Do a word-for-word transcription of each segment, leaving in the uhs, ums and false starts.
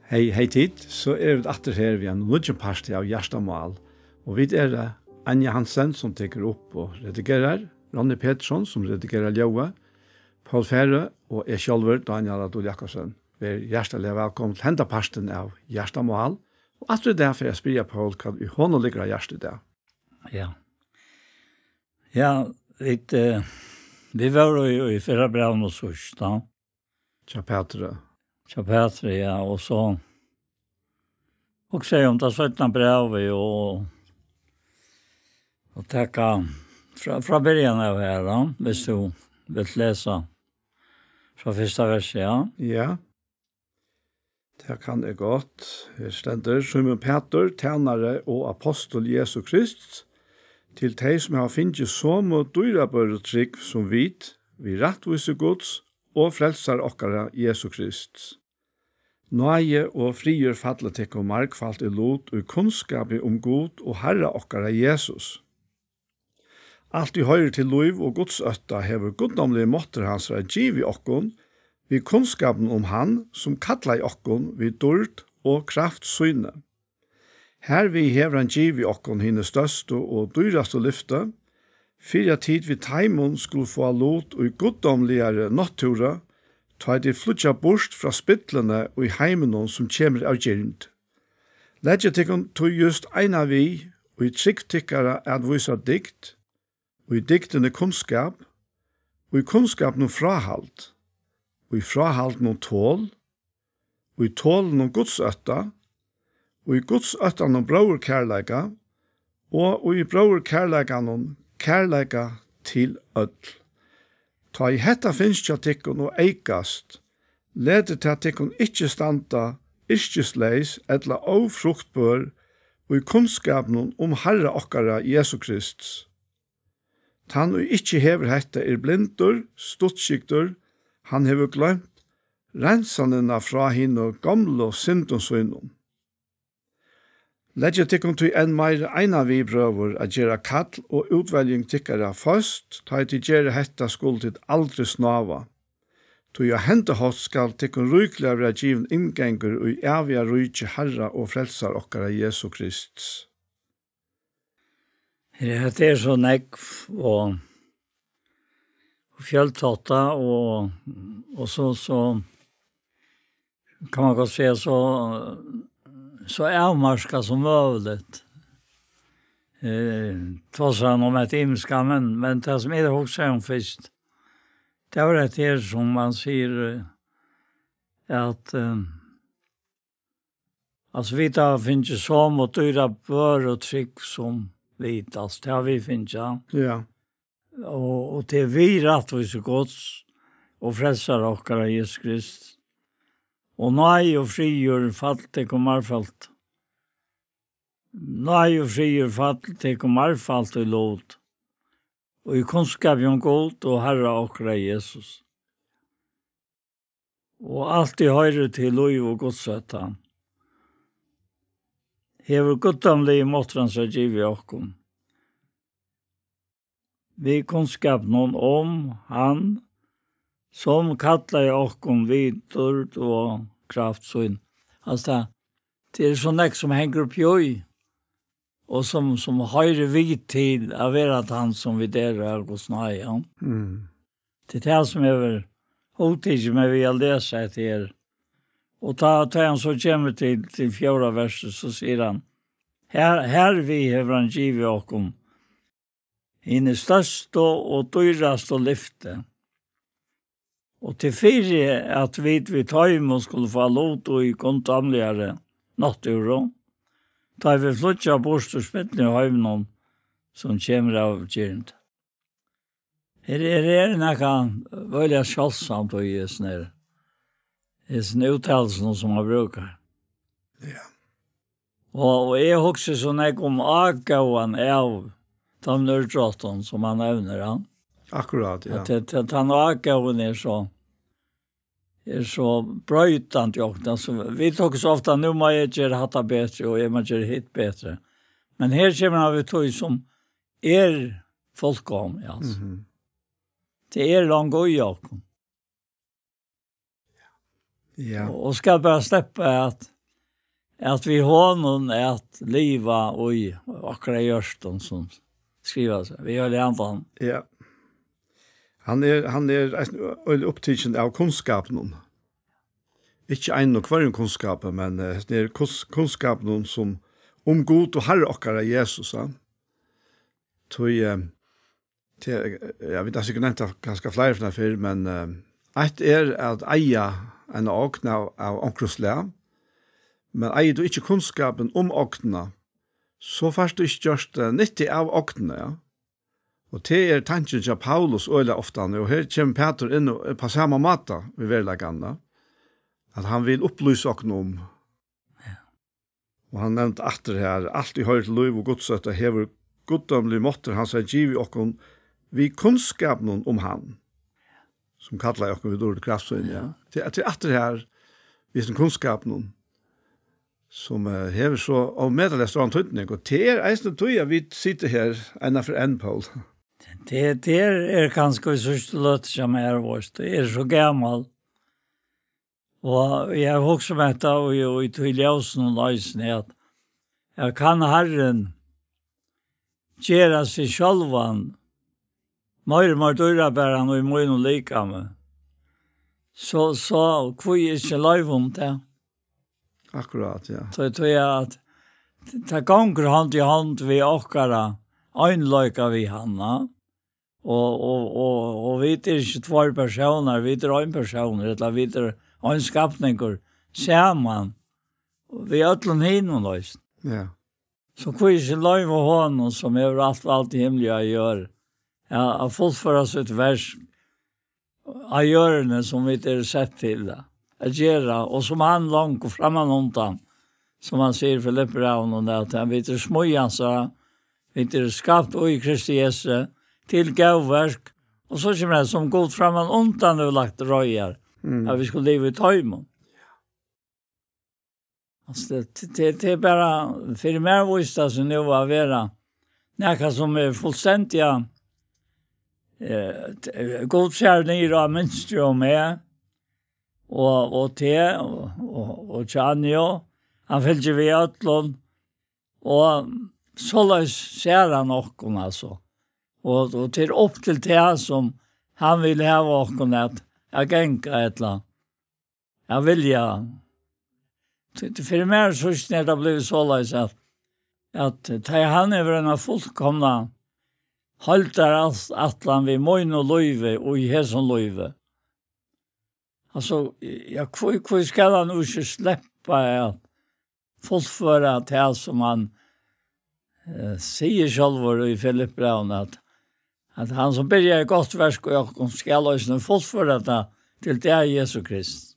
Hey, hey tit, so eru vit aftur her við einum nýggjum parti av Hjartamál. Og vit eru Anja Hansen, sum tekur upp og redigerar, Ronny Petersson, sum redigerar ljóðið, Poul Færø og eg sjálvur, Dánjal á Dul Jakobsen. Ver hjartaliga vælkomin til henda partin av Hjartamál. Og aftur í dag fer eg at spyrja Poul, hvat í honum liggur á hjarta í dag. Ja. Ja, vit, eh, vit vóru í, í fyrra brævinum síðst, ja. Hjá Pætri. Hjá Pætri, ja, og so hugsaði eg um tað seinna brævið og, og taka frá, frá byrjan av her, ja, viss tú vilt lesa frá fyrsta versi, ja. Ja. Tað kann eg gott. Her stendur: Símun Pætur, tænari og apostul Jesu Krist, til tey, sum hava fingið somu dýrabøru trúgv sum vit, við rættvísi Guds og frelsara okkara Jesu Krist. Náði og friður falli tykkum margfalt í lut í kunnskapi um Gud og Harra okkara Jesus. Alt, ið hoyrir til lív og gudsótta, hevur guddómligi máttur hansara givið okkum við kunnskapinum um hann, sum kallaði okkum við dýrd og kraft síni. Hervið hevur hann givið okkum hini størstu og dýrastu lyfti, fyri at tit við teimum skulu fáa lut í guddómligari náttúru, tá ið tit flýggja burt frá spilluni í heiminum, sum kemur av girnd. Leggið tykkum tí júst eina við í trúgv tykkara at vísa dygd, í dygdini kunnskap, í kunnskapinum fráhald, í fráhaldinum tol, í tolinum gudsótta, í gudsóttanum bróðurkærleika, og í bróðurkærleikanum kærleika til øll. Tá ið hetta finst hjá tykkum og eykast, letið tað tykkum ikki standa yrkisleys ella ófruktbør í kunnskapinum um Harra okkara Jesu Krists. Tann, ið ikki hevur hetta, er blindur, stuttskygdur, hann hevur gloymt reinsanina frá hinum gomlu syndum sínum. Leggið tykkum tí enn meira eina við, brøður, at gera kall og útveljing tykkara føst, tá ið tit gera hetta, skulu tit aldri snáva. Tí á henda hátt skal tykkum ríkliga vera givin inngangur í æviga ríki Harra og Frelsara okkara Jesu Krists. Ja, hetta er so nógv og, og fjøltáttað og, og so, so kann man gott siga, so, so avmarkað sum møguligt. Eh, tosar hann um eitt ymiska, men, men tað sum eg hugsaði um fyrst, tað var hetta her sum man sigur, eh, at, eh, altso, vit hava fingið somu dýrabøru trúgv sum vit, altso, tað hava vit fingið, ja. Ja. Og, og til við rættvísi Guds og frelsara okkara Jesu Krist. Og náði og friður falli tykkum margfalt. Náði og friður falli tykkum margfalt í lut, og í kunnskapi um Gud og Harra okkara Jesus. Og alt, ið hoyrir til lív og gudsótta, hevur guddómligi máttur hansara givið okkum, við kunnskapinum um hann, sum kallaði okkum við dýrd og kraft sín. Altso, tað, tað er so nógv, sum hongur uppi í, og sum, sum hoyrir við til at vera tann, sum vit eru av Guds náði, ja. Mm. Tað er tað, sum hevur hugtikið meg við at lesa hetta her. Og tá, tá hann so kemur til, til fjórða versið, so sigur hann: Her, hervið hevur hann givið okkum hini størstu og dýrastu lyfti, og til fyri at vit við teimum skulu fáa lut í guddómligari náttúru, tá ið vit flýggja burt úr spillinum í heiminum, sum kemur av girnd. Her, her er nakað øgiliga sjáldsamt í hesum her, hesum úttalunum, sum hann brúkar. Ja. Og, og eg hugsi so nógv um ágóðan av teimum útdráttum, sum hann nevnir, ja. Akkurát, ja. At tað, tað, tann ágóðin er so, er so broytandi í okkum. Altso, vit hugsa ofta, nú má eg gera hatta betri, og eg má gera hitt betri. Men her kemur hann við tí, sum er fullkomið, altso. Mhm. Tað er longu í okkum. Ja. Og, og skal bara sleppa at, at við honum at liva í okkara hjørtum, sum skriva seg, við Heilaga Andanum. Ja. Hann er, hann er eisini ø-, øgiliga upptikin av kunnskapinum. Ikki ein og hvørjum kunnskapi, men, eh, hesin er kuns-, kunnskapinum sum um Gud og Harra okkara Jesus, ja. Tí, eh, tí, eh, ja, vit hava sikkurt nevnt tað kanska fleiri ferðir fyrr, men, eh, eitt er at eiga eina ogn av, av onkrum slag, men eigur tú ikki kunnskapin um ognina, so fært tú ikki gjørt, eh, nyttu av ognini, ja. Og tað er tankin hjá Paulus øgiliga ofta, og her kemur Pætur inn og er á sama máta við veruleikan, ja. At hann vil upplýsa okkum um. Ja. Og hann nevndi aftur her, alt ið hoyrir til lív og gudsótta hevur guddómligur máttur hansara givið okkum við kunnskapinum um hann, sum kallaði okkum við dýrd og kraft síni, ja. Ja. Tað, tað er aftur her, við hesum kunnskapinum, sum, eh, hevur so ómetaliga stóran týdning, og tað er eisini tí, at vit sita her enn og aftur, Poul. Tað, tað er, er kanska í síðstu løtu, sum er, veitst tú, eg eri so gamal. Og eg havi hugsað um hetta, og, og í tí ljósinum eisini, at, at kann Harrin gera seg sjálvan meir og meir dýrabæran í mínum likami, so, so hví ikki loyva honum tað? Akkurát, ja. Tí, tí at tað gongur hond í hond við okkara einleika við hann, ja. Og, og, og, og vit eru ikki tveir persónar, vit eru ein persónur, ella vit eru ein skapningur saman við øllum hinum eisini. Ja. So hví ikki loyva honum, sum hevur alt vald í himli og á jørð, ja, at fullføra sítt verk á jørðini, sum vit eru sett til at, at gera, og sum hann longu frammanundan, sum hann sigur í Filippibrævinum, at hann, vit eru smíð hansara, vit eru skapt í Kristi Jesu til góðverk, og so kemur tað, sum Gud frammanundan hevur lagt til reiðar, Mm. at vit skulu liva í teimum. Altso, tað, tað, tað er bara, fyri mær vísir tað seg nú at vera nakað sum er fullstendiga, eh, t-, Gud sær niður á mynstrið á mær, og, og teg, og, og, og Tjanjo, hann fylgir við øllum, og soleiðis sær hann okkum, altso. Og, og tað er upp til tað sum hann vil hava okkum at, at ganga, ella at vilja. Tí, tí fyri mær so er tað blivið soleiðis, at, at tá hann hevur eina fullkomna heildarætlan við mínum lívi og í hesum lívi. Altso, ja, hví, hví skal hann nú ikki sleppa at fullføra tað sum hann, eh, sigur sjálvur í Filippibrævinum, at, at hann sum byrjaði gott verk í okkum skal eisini fullføra tað til dag Jesu Krist.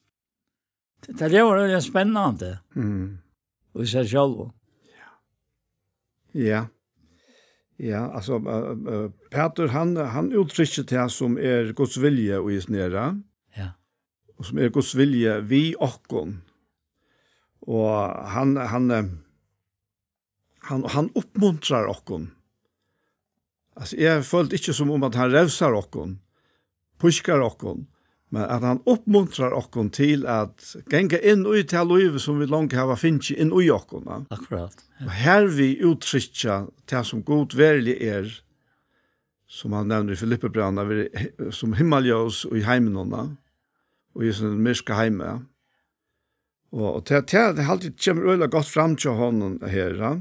Tað, tað ljóðar øgiliga spennandi. Mm. Í sær sjálvum. Ja. Ja, altso, eh, eh, Pætur, hann, hann úttrykkir tað sum er Guds vilji í hesum her, Ja. og sum er Guds vilji við okkum. Og hann, hann, eh, hann, hann uppmuntrar okkum. Altso, eg føldi ikki sum um at hann revsar okkum, pískar okkum, men at hann uppmuntrar okkum til at ganga inn í tað lívið sum vit longu hava fingið inn í okkum, ja. Akkurát, ja. Og hervið úttrykkja tað sum Gud veruliga er, sum hann nevnir í Filippibrævinum, at vera he-, sum himmaljós í heiminum, ja. Og í hesum myrka heimi, ja. Og, og tað, tað, tað haldi eg kemur øgiliga gott fram hjá honum her, ja.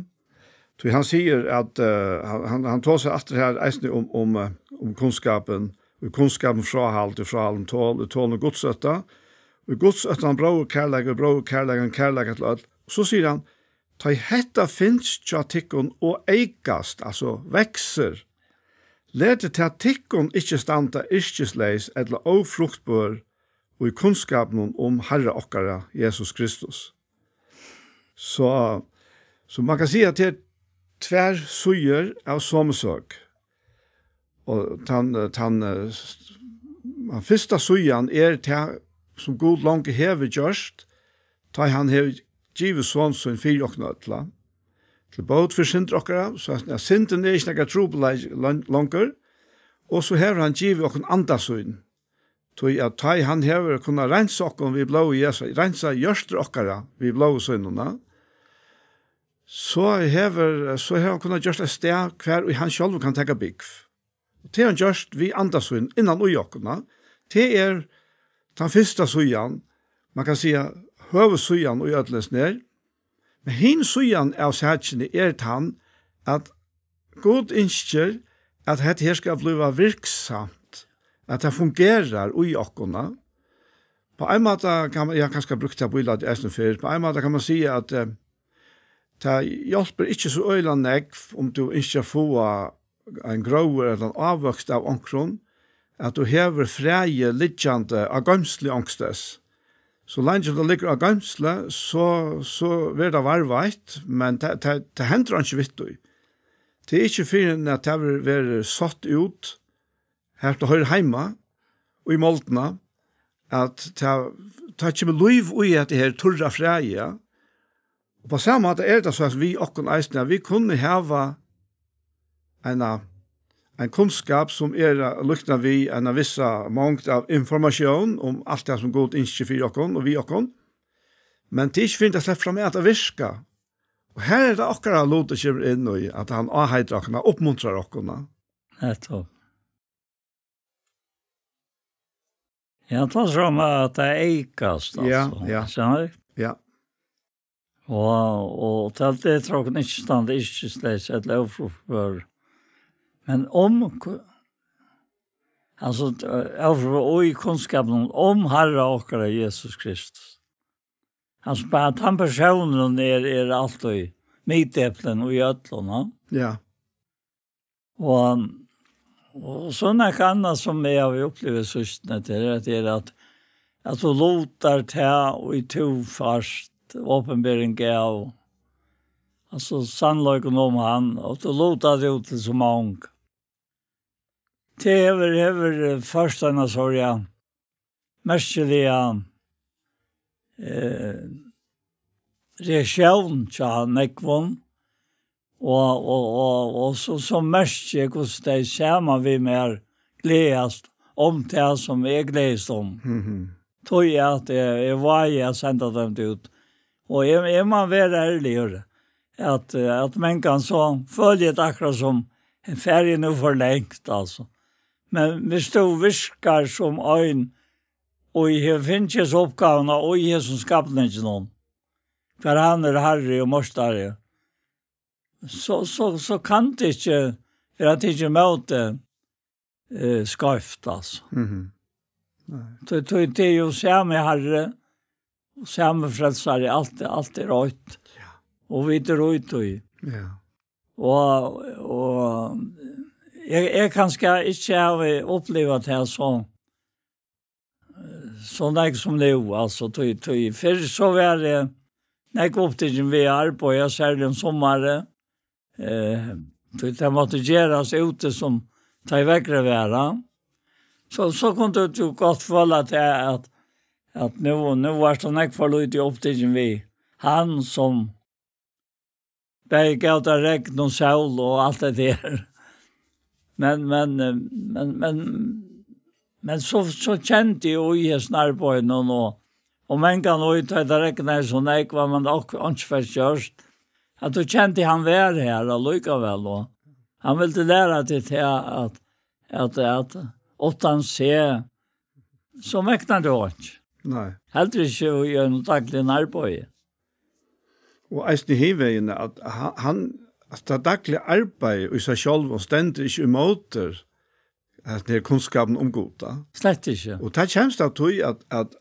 Tí hann sigur at, eh, hann, hann, hann tosar aftur her eisini um, um, eh, um kunnskapin, og kunnskapin fráhald, og fráhald um tol, og tol um gudsótta, og gudsóttan bróðurkærleika, og bróðurkærleikan kærleika til øll. Og so sigur hann, tá ið hetta finst hjá tykkum og eykast, altso veksur, letið tað tykkum ikki standa yrkisleys ella ófruktbør í kunnskapinum um Harra okkara Jesus Kristus. So, so man kann siga at tað er tvær síður av somu søk. Og tann, tann, eh, s-, tann fyrsta síðan er tað, sum Gud longu hevur gjørt, tá hann hevur givið son sín fyri okkum øll, til bót fyri syndir okkara, so at, at syndin er ikki nakar trupulleiki lon-, longur, og so hevur hann givið okkum anda sín, tí at tá ið hann hevur kunnað reinsa okkum við blóði Jesu, reinsa hjørtur okkara við blóði sínum, ja, so hevur, so hevur hann kunnað gjørt eitt stað, hvar ið hann sjálvur kann taka búgv. Og tað hevur hann gjørt við anda sín innan í okkum, ja. Tað er tann fyrsta síðan, man kann siga, høvuðssíðan í øllum hesum her. Men hin síðan av sakini er tann, at Gud ynskir, at hetta her skal blíva virksamt, at tað fungerar í okkum. Á ein máta kann man, eg havi kanska brúkt tað bílætið eisini fyrr, á ein máta kann man siga, at, eh, tað hjálpir ikki so øgiliga nógv, um tú ynskir at fáa ein gróður ella ein ávøkst av onkrum, at tú hevur fræið liggjandi á goymslu onkrastaðni. So leingi sum tað liggur á goymslu, so, so verður tað varðveitt, men tað, tað, tað hendir einki við tí. Tað er ikki fyrr enn at tað verður, verður sátt út, har tað hoyrir heima, í moldina, at tað, tað kemur lív í hetta her turra fræið, ja. Og á sama máta er tað so, at við okkum eisini, at vit kunnu hava eina, ein kunnskap, sum er at líkna við eina vissa mongd av informatión um alt tað, sum Gud ynskir fyri okkum og við okkum. Men tað er ikki fyrr enn tað sleppur fram at virka. Og her er tað okkara lutur kemur inn í, at hann áheitar okkum, hann uppmuntrar okkum. Nettopp. Ja, tað er sum at tað eykast, ja, altso. Ja. Skilur? Ja. Og, og til tað trokk ikki stand, ikki sleis, ella ófruktbør. Men um ku-, altso, ófruktbør í kunnskapinum um Harra okkara Jesus Kristus. Altso, bara tann persónurin er, er altíð miðdepilin í øllum, ja. Ja. Og, og so nakað annað sum eg havi upplivað síðst, tað er, tað er at, at tú lutar tað, og tú fært opinbering av, altso, sannleikan um hann, og tú lutar tað út til so mong. Tað hevur, hevur, eh, ført eina, sorry, ja, merkiliga, eh, reaktión hjá nógvum, og, og, og, og so, so merki eg, hvussu tey saman við mær gleðast um tað, sum eg gleðist um. Mhm. Tí at eg, eg vági at senda teimum tað út. Og eg, eg má vera ærligur, at, at mangan so føli eg tað akkurát sum eg fari nú for langt, altso. Men viss tú virkar sum ein, og eg havi fingið hesa uppgávuna í hesum skapninginum, hvar hann er harri og meistari, so, so, so kann tað ikki vera tikið ímóti, eh, skeivt, altso. Mhm. Nei. Tí, tí, tað er jú sami Harri, og sami frelsari, alt, alt er eitt. Ja. Og vit eru í tí. Ja. Og, og eg, eg kanska ikki havi upplivað tað so, so nógv sum nú, altso, tí, tí fyrr so var eg nógv upptikin við at arbeiða, serliga um summarið. Eh, tí tað mátti gerast úti sum tá ið veðrið var, ja. So, so kundi tú gott føla tað at, at nú, nú var so nógv for lítið upptikin við hann sum bæði gav tað regn og sól og alt tað har. Men, men, eh, men, men, men so, so kendi eg í hesum arbeiðinum og, og mangan og tá tað regnaði so nógv, var man ok-, einki fekk gjørt, at tú kendi hann var har allíkavæl, og hann vildi læra teg til at, at, at uttan seg, so megnar tú einki. Nei. Heldur ikki í einum dagligum arbeiði. Og eisini hin vegin, at ha-, hann, at tað dagliga arbeiðið í seg sjálvum stendur ikki ímóti at tað er kunnskapin um Gud, da. Slett ikki. Og tað kemst av tí, at, at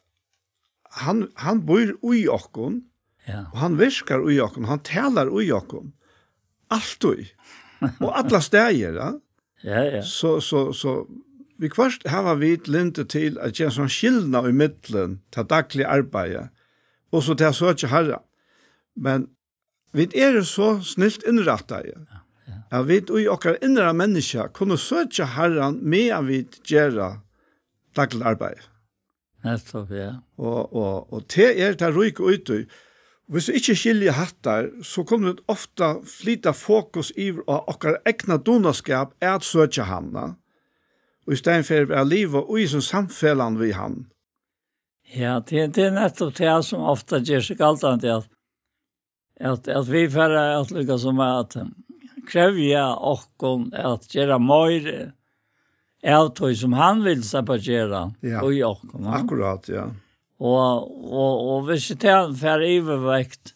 hann, hann býr í okkum, ja, og hann virkar í okkum, hann talar í okkum, altíð, og alla staðir, ja. Ja, ja. So, so, so, viðhvørt hava vit lyndi til at gera ein skilnað í millum tað dagliga arbeiðið og so tað at søkja Harran. Men vit eru so snilt innrættaði, ja, ja, at vit í okkara innra menniskja kunnu søkja Harran, meðan vit gera dagligt arbeiði. Nettopp, ja. Og, og, og tað er tað ríka í tí. Hvis vit ikki skilja hatta, so kunnu vit ofta flyta fokus yvir á okkara egna dugnaskap at søkja hann, ja, og í staðin fyri at liva í sum samfelagnum við hann. Ja, tað, tað er nettopp tað sum ofta ger seg galdandi, at at, at vit fara at líka sum at krevja okkum at gera meir av tí sum hann vil sleppa at gera Ja. í okkum, ja. Akkurát, ja. Og, og, og viss tað fer yvirvekt,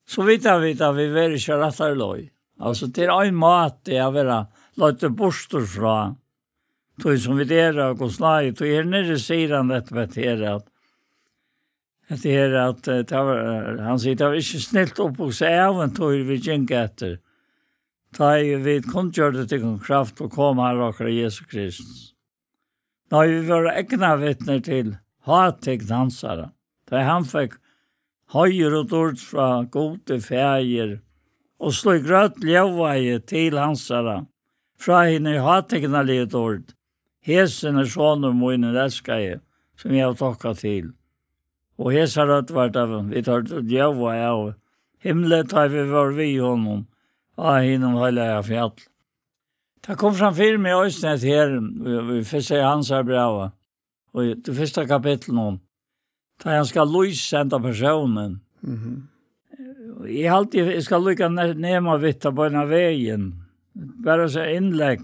so vita vit at vit verða ikki á rættari leið. Altso, tað er ein máti at verða leiddur burtur frá, tí sum vit eru, og Guds náði, tí her niðri sigur hann dette, hetta her, at, hetta her, at, eh, tað var, eh, hann sigur, tað var ikki snilt upphugsað ævintýr, vit gingu eftir, tá ið vit kunngjørdu tykkum kraft og kom Harra okkara Jesu Krist. Nei, vit vóru eygnavitni til hátign hansara, tá hann fekk heiður og dýrd frá Gudi Faðir, og slík rødd ljóðaði til hansara frá hini hátignarligu dýrd: Hesin er sonur mín, hin elskaði, sum eg havi tokka til. Og hesa rødd var tað, vit hoyrdu ljóða av himli, tá vit vóru við honum á hinum heilaga fjall. Tað kom fram fyri meg eisini, at her, í, í fyrsta Jóhannesarbrævi, og í tí fyrsta kapitlinum, tá hann skal lýsa henda persónin. Mhm. Eg haldi, eg skal líka ne-, nema við tað beinan vegin. Bara so innlegg.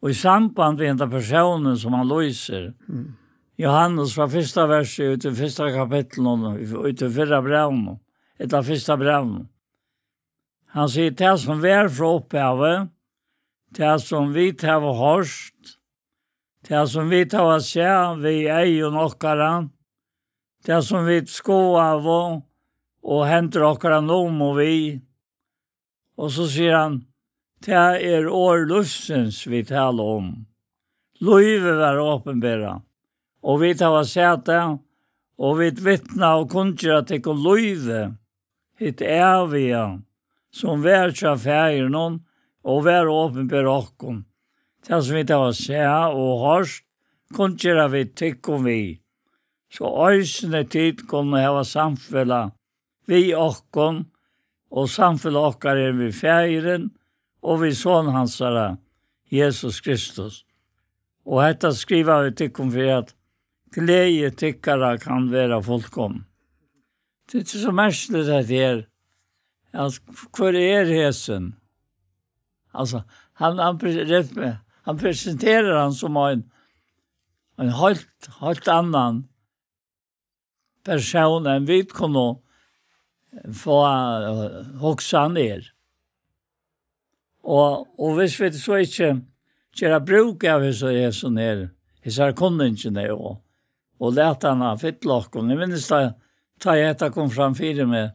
Og í samband við henda persónin, sum hann lýsir, Mm. Jóhannes frá fyrsta versi út í fyrsta kapitlinum, í, í tí fyrra brævinum, ella fyrsta brævinum. Hann sigur, tað sum var frá upphavi, tað sum vit hava hoyrt, tað sum vit hava sæð við eygum okkara, tað sum vit skoðaðu og hendur okkara numu við. Og so sigur hann, tað er orð lívsins vit tala um. Lívið var opinberað, og vit hava sæð tað, og vit vitna og kunngera tykkum lívið, hitt æviga, sum var hjá Faðirinum og var opinberað okkum. Tað, sum vit hava sæð og hoyrt, kunngera vit tykkum við, so eisini tit kunnu hava samfelag við okkum, og samfelag okkara er við Faðirin og við Son hansara, Jesus Kristus. Og hetta skriva vit tykkum, fyri at gleði tykkara kann vera fullkomin. Tað er so merkiligt, hetta her, at hvør er hesin? Altso, hann, hann pre-, ret-, hann presenterar hann sum ein, ein heilt, heilt annan persón enn vit kunnu fáa, eh, hugsað hann er. Og, og viss vit so ikki gera brúk av hesa, hesum her, hesari kunningini og, og lata hana fylla okkum. Eg minnist, tá, tá hetta kom fram fyri meg,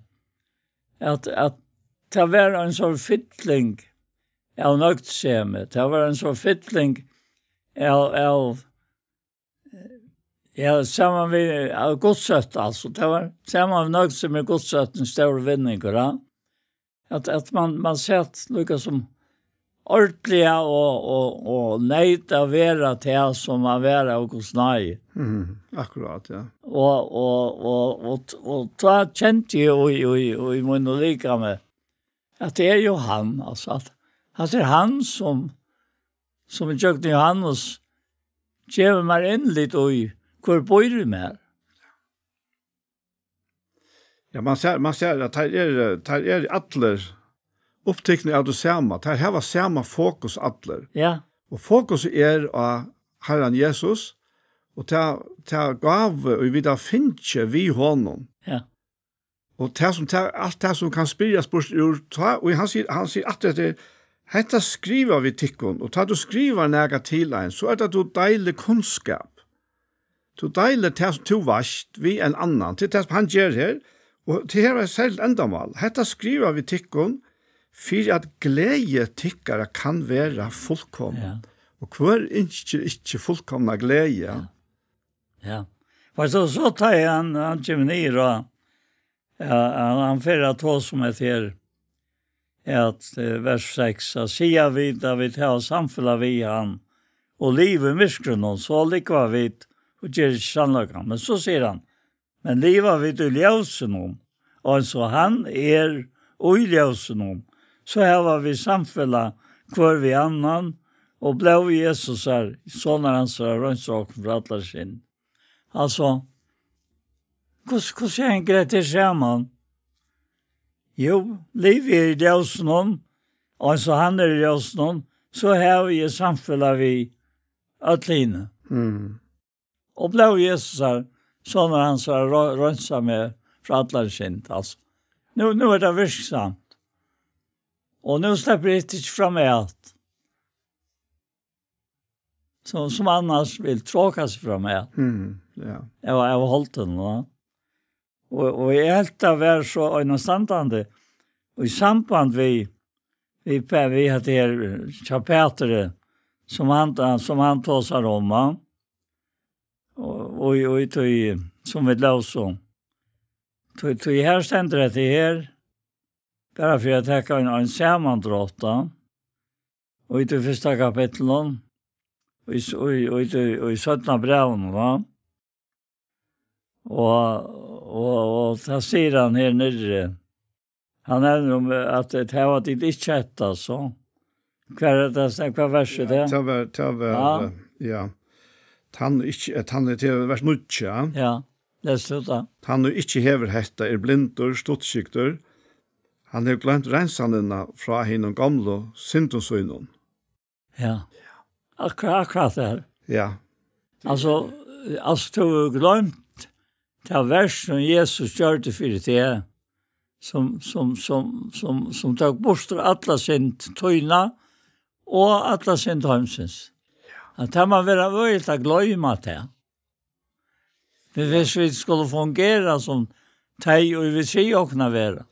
at, at tað var ein sort fylling av nøgdsemi. Tað var ein sort fylling av, av, ja, saman við, av gudsótta, altso. Tað var saman við nøgdsemi, gudsótta, ein stórur vinningur, ja. At, at man, man sat líka sum ordiliga og, og, og neyt at vera tað, sum man var av Guds náði. Mhm, akkurát, ja. Og, og, og, og, og tá kendi eg í, í, í mínum likami, at tað er jú hann, altso, at, at tað er hann, sum, sum ígjøgnum Jóhannes gevur mær innlit í, hvør býr í mær. Ja, man sær, man sær, at teir eru, teir eru allir upptiknir av tí sama. Teir hava sama fokus allir. Ja. Og fokusið er á Harran Jesus, og ta, ta gávu, ið vit hava fingið við honum. Ja. Og tað sum, tað, alt tað sum kann spyrjast burtur úr, tá, og hann sigur, hann sigur aftur eftir, hetta skriva vit tykkum, og tá tú skrivar nakað til ein, so er tað, tú deilir kunnskap. Tú deilir tað sum tú veitst við ein annan. Tað er tað sum hann ger her, og tað her er eitt serligt endamál. Hetta skriva vit tykkum, fyri at gleði tykkara kann vera fullkomin. Ja. Og hvør ynskir ikki fullkomna gleði? Ja. Ja. Veitst tú, so tá hann, hann kemur niður og, ja, hann, hann fer at tosa um hetta her, at, eh, vers seks, at siga vit, at vit hava samfelag við hann, og liva í myrkrinum, so lúgva vit og gera ikki sannleikan. Men so sigur hann, men liva vit í ljósinum, og eins og hann er í ljósinum, so hava vit samfelag hvør við annan, og blóð Jesusar, sonar hansara, reinsar okkum frá allari synd. Altso, hvussu, hvussu hongur hetta saman? Jú, livi eg í ljósinum, og eins og hann er í ljósinum, so havi eg samfelag við øll hini. Mm. Og blóð Jesusar, sonar hansara, ró-, reinsar meg frá allari synd, altso. Nú, nú er tað virksamt. Og nú sleppur hitt ikki fram at. Sum, sum annars vil tráka seg fram at. Mm, ja. Av, av holdinum, va? Og, og eg helt tað var so einastandandi, og í samband við, við, við hetta her, eh, hjá Pæturi, sum hann, sum hann tosar um, va? Og, og, og, og, sum vit lósu. Tí, tí her stendur hetta her, bara fyri at taka ein, ein samandrátt, tá. Og í tí fyrsta kapitlinum, og í s-, og í, og í tí, og í seinna brævinum, va? Og, og, og tað sigur hann her niðri. Hann nevnir um, at, at her var tit ikki hetta, so. Hvar er tað, hvat vers er tað? Tað var, tað var, Ja. eh, ja. Tann ikki, eh, tann er til vers níggju, ja. Ja, les tú tað. Tann ið ikki hevur hetta er blindur, stuttskygdur. Hann hevur gloymt reinsanina frá hinum gomlu syndum sínum. Ja. Akkurat, akkurat tað. Ja. Altso, altso, tú hevur gloymt tað vers sum Jesus gjørdi fyri teg, sum, sum, sum, sum, sum tók burtur alla synd tína og alla synd heimsins. At tað má vera øgiligt at gloyma tað. Men hvis vit skulu fungera sum tey, og vit siga okkum at vera.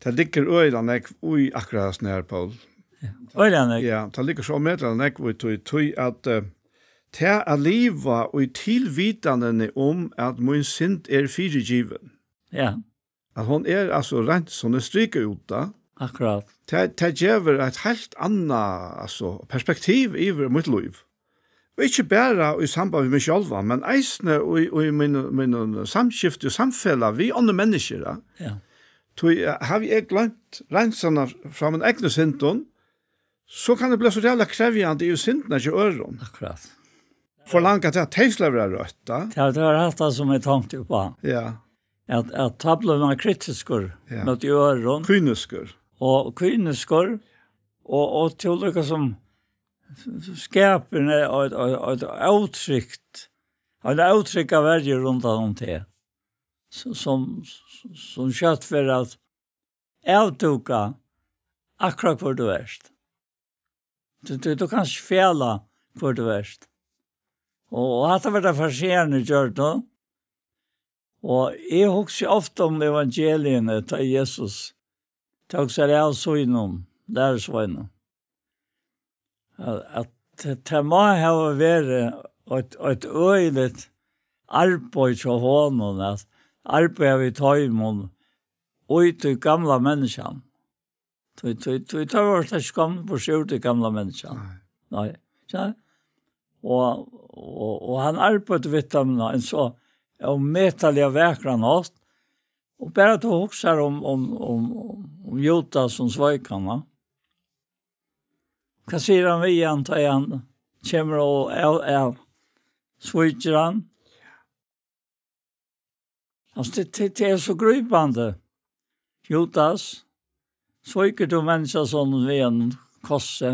Tað liggur øgiliga nógv í akkurát hasum her, Poul. Ja. Øgiliga nógv. Ja, tað liggur so ómetaliga nógv í tí, tí at, eh, tað at liva í tilvitanini um at mín synd er fyrigivin. Ja. At hon er altso reint, hon er strikað út, tá. Akkurát. Tað, tað gevur eitt heilt annað, altso, perspektiv yvir mítt lív. Og ikki bara í samband við meg sjálvan, men eisini í, í mín, mín samskifti og samfelag við onnur menniskju, ja. Ja. Tí, eh, havi eg gloymt reinsana frá mínum egnu syndum, so kann eg blíva so ræðuliga krevjandi í syndina hjá øðrum. Akkurát. Forlanga til at tey skulu vera røtt, tá. Ja, tað var alt tað sum eg tonkti upp á. Ja. At, at tá blívur man kritiskur, ja, móti øðrum. Kyniskur. Og kyniskur, og, og til líka sum skapur ein, ein, ein, ein ótrygt, ein ótrygga verju rundan um teg, s-, sum, sum skjótt fer at avdúka akkurát hvør tú ert. Tú, tú, tú kanst ikki fela hvør tú ert. Og, og hatta var tað fariseararnir gjørdu. Og eg hugsi ofta um evangeliini, tá Jesus tók sær av sínum lærisveinum. At, at tað, tað má hava verið eitt, eitt øgiligt arbeiði hjá honum, at arbeiða við teimum í tí gamla menniskjan. Tí, tí, tí, tá var tað ikki komið burtur úr tí gamla menniskjan. Nei. Nei. Ikki? Og, og, og hann arbeiddi við teimum á ein so ómetaliga vakran hátt. Og bara tú hugsar um, um, um, um Judas sum sveik hann, va? Hvat sigur hann við hann, tá hann kemur og av, av, svíkir hann? Altso, tað, tað, tað er so grípandi. Judas, svíkur tú Menniskjusonin við einum kossi?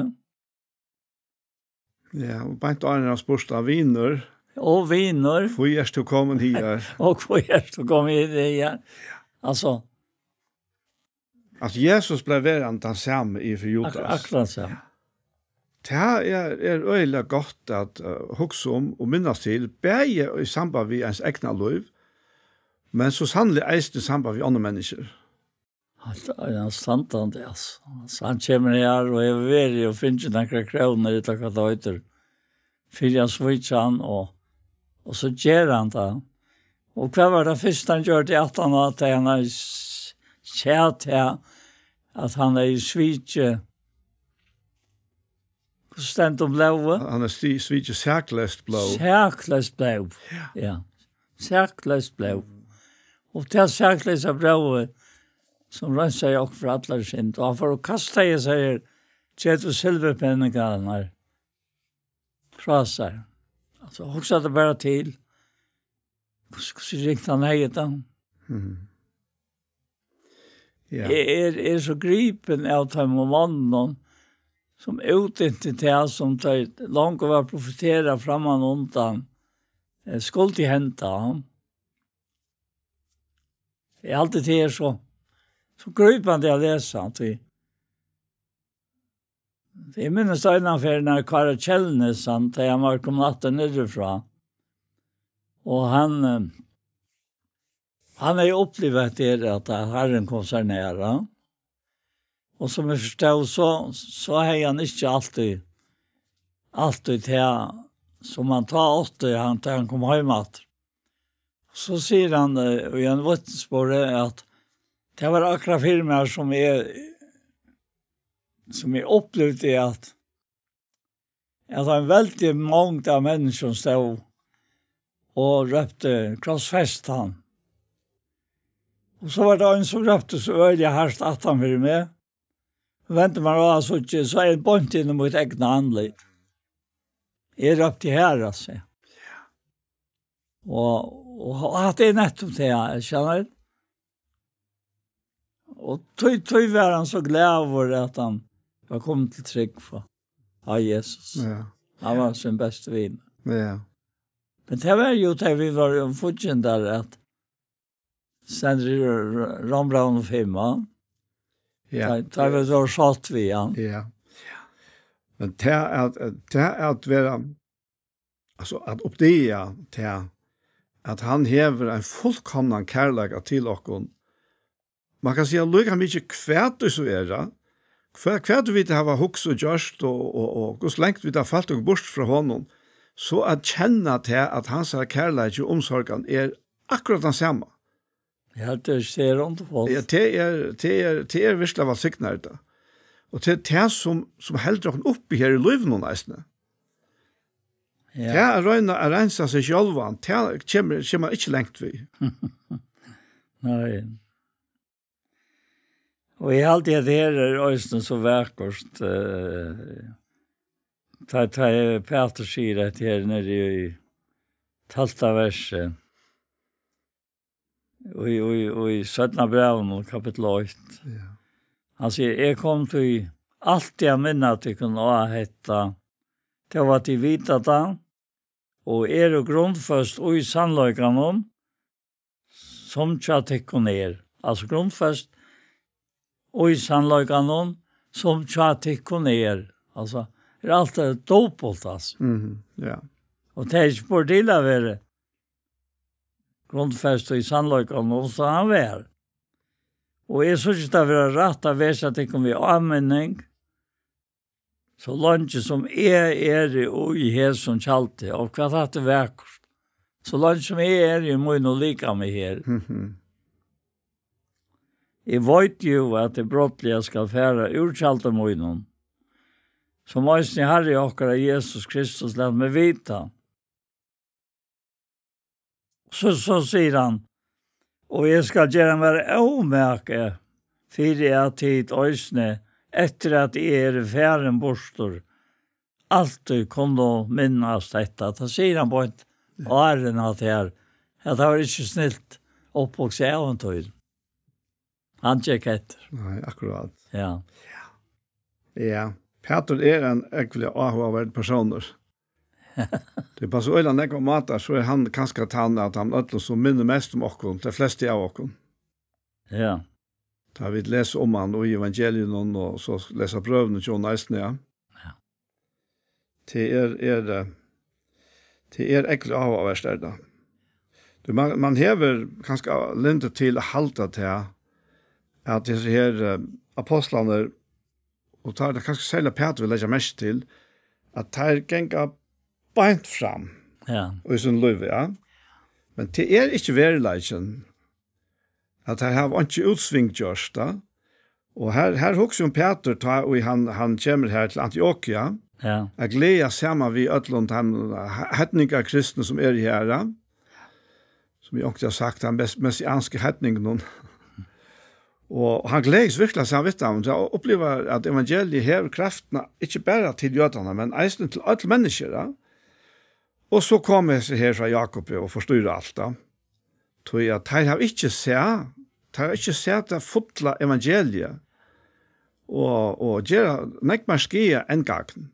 Ja, og beint áðrenn hann spurdi hann: Vinur, og vinur, hví ert tú komin higar? Og hví ert tú komin higar? Altso, at Jesus bleiv verandi tann sami yvir fyri Judas. Ak-, akkurát sami. Tað er, er øgiliga gott at, eh, hugsa um og minnast til, bæði í samband við eins egna lív, men so sanniliga eisini í samband við onnur menniskju. Hann er ein standandi, altso. Altso, hann kemur her og hevur verið og fingið nakrar krónur, ella hvat tað eitur, fyri at svíkja hann, og, og so ger hann tað. Og hvat var tað fyrsta hann gjørdi aftan á, tá hann hevði s-, sæð tað, at hann hevði svikið, hvussu stendur um blóðið? Hann hevði sti-, svikið sakleyst blóð. Sakleyst blóð. Ja. Ja. Sakleyst blóð. Og tað sakleysa blóðið, sum reinsaði okkum frá allari synd. Og hann fór og kastaði hesar her tretivu silvurpeningarnar frá sær. Altso, hugsa tær bara til, hvussu, hvussu ringt hann hevði tað. Mhm. Ja. Eg er, er so gripin av teimum monnum, sum útinti tað, sum tey longu var profeterað framman undan, eh, skuldi henda. Eg haldi, tað er so, so gripandi at lesa, tí eg minnist eina ferð, nær Kári Kjellnes, hann, tá hann var komin aftur niðri frá, og hann, eh, hann hevði upplivað hetta her, at Harrin kom sær nær, ja. Og sum eg forstod, so, so hevði hann ikki altíð, altíð tað, sum hann tá átti, hann, tá hann kom heim aftur. So sigur hann, eh, í ein vitnisburði, at tað var akkurát fyri mær, sum eg, sum eg upplivdi, at, at ein veldig mongd av menniskjum stóð og rópti: «Krossfest hann!» Og so var tað ein, sum rópti so øgiliga hart aftan fyri meg. Vendi mær á, so ikki, so er beint inn í mítt egna andlit. Eg rópti: «Harra», seg. Og, og, og at tað er nettupp tað, skilur. Og tí, tí var hann so glaður, at hann var komin til trúgv á, á Jesus. Ja. Hann var sín besti vinur. Ja. Men tað var jú, tá vit vóru fíggindar, at stendur í R-, R-, Rómbrævinum fimm, ja. Ja. Tá, tá vit vóru sátt við hann. Ja. Men tað at, tað at vera, altso, at uppdaga tað, at hann hevur ein fullkomnan kærleika til okkum. Man kann siga líka mikið hvat tú so er, ja. Hvat, hvat vit hava hugsað og gjørt, og, og, og hvussu langt vit hava falt okkum burt frá honum, so at kenna tað, at hansara kærleiki og umsorgan er akkurát tann sama. Ja, tað er, tað er wonderful. Ja, tað er, tað er, tað er virkuliga vælsignað, tað. Og tað er tað, sum, sum heldur okkum uppi her í lívinum eisini. Ja. Tað at royna at reinsa seg sjálvan, tað kemur, kemur man ikki langt við. Nei. Og eg haldi, at her er eisini so vakurt, eh, tá, tá Pætur sigur, at her niðri í tólvta versi, í, í, í seinna brævinum, kapittul eitt. Ja. Hann sigur: «Eg kom tí altíð at minna tykkum á hetta, tó at tit vita tað, og eru grundføst í sannleikanum, sum hjá tykkum er.» Altso, grundføst í sannleikanum, sum hjá tykkum er. Altso, er alt, eh, dupult, altso. Mhm, ja. Og tað er ikki burtur til at vera grundfest í sannleikanum, sum hann var. Og eg síggi tað vera rætt at vekja tykkum við áminning, so leingi sum eg eri í hesum tjaldi, og hvat hatta er vakurt. So leingi sum eg eri í mínum likami her. Mhm. Eg veit jú, at eg brádliga skal fara úr tjaldi mínum, sum eisini Harri okkara Jesus Kristus læt meg vita. So, so sigur hann: «Og eg skal gera mær ómak, fyri at tit eisini, eftir at eg eri farin burtur, altíð kunnu minnast hetta.» Tað sigur hann beint, ja, áðrenn at her, at tað var ikki snilt uppvuksið ævintýr. Hann gekk eftir. Nei, akkurát. Ja. Ja. Pætur er ein ógvuliga áhugaverdur persónur. Tað er bara so øgiliga nógvar mátar, so er hann kanska tann av teimum øllum, sum minnir mest um okkum, tey flestu av okkum. Ja. Tá vit lesa um hann í evangeliunum, og so lesa brøvini hjá honum eisini, ja. Ja. Tað er, er, eh, tað er ógvuliga áhugavert, er tað. Tú, man, man hevur kanska lyndi til at halda tað, at hesir her, eh, ápostlarnir, og tá er tað kanska serliga Pætur vit leggja merki til, at teir ganga beint fram, ja, í sínum lívi, ja. Men tað er ikki veruleikin, at teir hava einki útsving gjørt, ja. Og her, her hugsar um Pætur, tá ið hann, hann kemur her til Antiokia, ja, at gleðast saman við øllum teimum he-, heidningakristnu, sum eru her, ja, sum eg onkuntíð havi sagt, teimum mess-, messiansku heidningunum. Og hann gleðist virkuliga saman við teimum, so hann upplivir, at evangeliið hevur kraftina, ikki bara til jødarnar, men eisini til øll menniskju, ja. Og so koma hesir her frá Jákupi og forstýra alt, ja. Tí at teir hava ikki sæð teir hava ikki sæð tað fulla evangeliið, og, og gera nógv meir skaða enn gagn.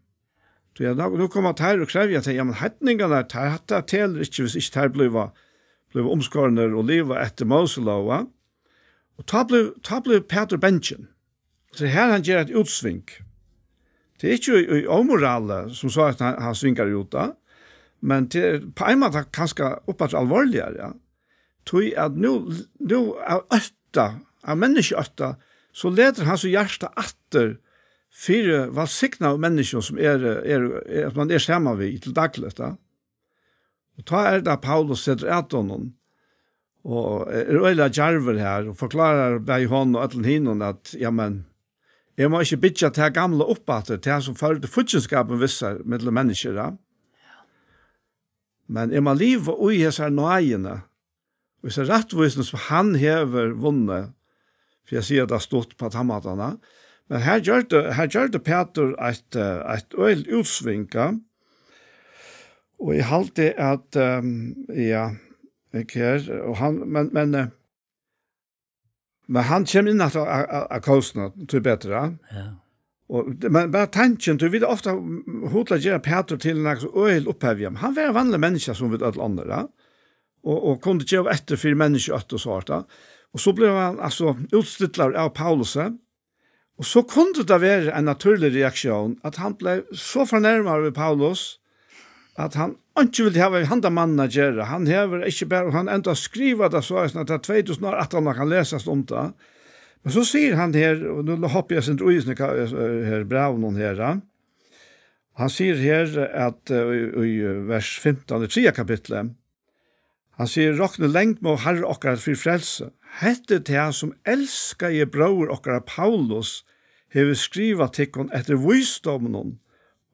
Tí at nú, nú koma teir og krevja, at, ja, men heidningarnir, teir, hatta telur ikki, hvis ikki teir blíva, blíva umskornir og liva eftir Móselóg. Og tá blívur, tá blívur Pætur bangin. So her hann ger eitt útsving. Tað er ikki í, í ómorali, sum so at hann, hann svingar út av, men tað er á ein máta kanska uppaftur alvorligari, ja. Tí at nú, nú av ótta, av menniskjaótta, so letur hann so hjartað aftur fyri vælsignaðum menniskjum, sum er, er, er, at man er saman við til dagligt, ja. Og tá er tað, Paulus setur at honum, og er øgiliga djarvur her, og forklárar bæði honum og øllum hinum, at, ja, men, eg má ikki byggja tað gamla upp aftur, tað sum førdi fíggindskapin við sær millum menniskjur, ja. Men eg má liva í hesari náðini, og hesari rættvísini, sum hann hevur vunnið, fyri at siga tað stutt á tann mátan, ja. Men her gjørdi, her gjørdi Pætur eitt, eh, eitt øgiligt útsving, ja. Og eg haldi at, ehm, ja, eg her, og hann, men, men, eh, men hann kemur inn aftur á, á, á kósina, tí betra. Ja. Og, men bara tankin, tú veit, ofta hugleiðir Pætur til nakað so øgiligt upphevjandi. Hann var ein vanligur menniskja sum vit øll onnur, ja. Og, og kundi geva eftir fyri menniskjaótta og so, ja. Og so bleiv hann, altso, útstillaður av Paulusi. Og so kundi tað vera ein natúrlig reaktión, at hann bleiv so fornermaður við Paulus, at hann ikki vildi hava við handan mannin at gera. Hann hevur ikki bara, hann endar at skriva tað so, at tað er tvey túsund ár aftaná kann lesast um tað. Men so sigur hann her, og nú hoppi eg eitt sindur í, sum eg ka-, her brævinum her, ja. Hann sigur her at, eh, í, í vers fimtan í triðja kapitli, hann sigur: "Roknið langmóð Harra okkara fyri frelsi. Hetta er tað, sum elskaði bróðir okkara Paulus hevur skrivað tykkum eftir vísdóminum,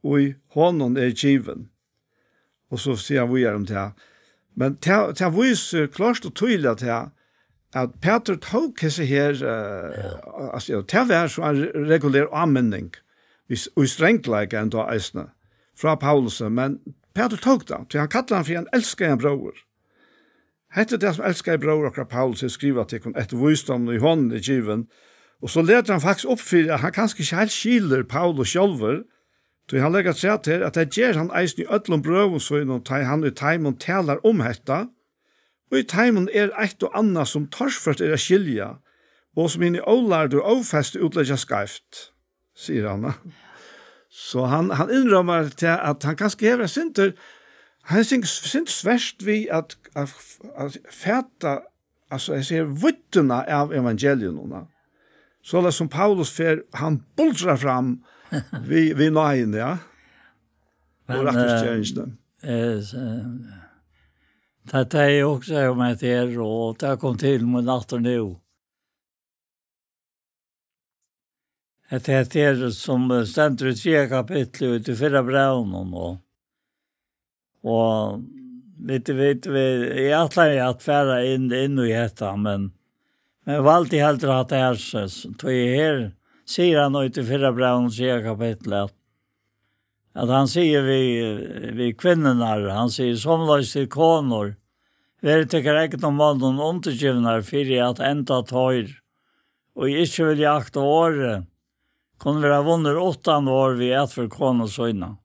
ið honum er givin." Og so sigur hann víðari um tað. Men tað, tað vísir klárt og týðiliga tað, at Pætur tók hesi her, eh, ja, altso, ja, tað var so ein re-, regulær áminning, við s-, í strangleika enntá eisini, frá Paulusi, men Pætur tók tað, tí hann kallar hann fyri ein elskaðan bróður. Hetta er tað, sum elskaði bróðir okkara Paulus hevur skrivað tykkum eftir vísdóminum, ið honum er givin. Og so letur hann faktiskt upp fyri, at hann kanska ikki heilt skilur Paulus sjálvur, tí hann leggur afturat her, at tað ger hann eisini í øllum brøvum sínum, tá ið hann í teimum talar um hetta. Og í teimum er eitt og annað, sum torført er at skilja, og sum hini ólærdu og ófestu útleggja skeivt, sigur hann. So hann, hann innrømmar til, at hann kanska hevur eitt sindur, hann er sinn-, sindur svert við at, at, at fata, altso, eg sigi, víddina av evangelium, ja. Soleiðis sum Paulus fer, hann buldrar fram við, við náðini, ja. Og, men, eh, rættvísgeringini. Eh, s-, eh, tað, tað er jú eisini um hetta her, og tað kom til mín aftur nú. At hetta her, sum, eh, stendur í triðja kapitli í tí fyrra brævinum, og, og vit, vit, vit, eg ætlaði at fara inn, inn í hetta, men, men valdi heldur at hatta her, so, so, tí her sigur hann í tí fyrra brævinum, triðja kapitli, at, at hann sigur við, við kvinnurnar, hann sigur: "Somuleiðis tit konur, verið tykkara egnu monnum undirgivnar, fyri at enda teir, ið ikki vilja akta orðið, kunnu verða vunnir uttan orð við atferð konu sína."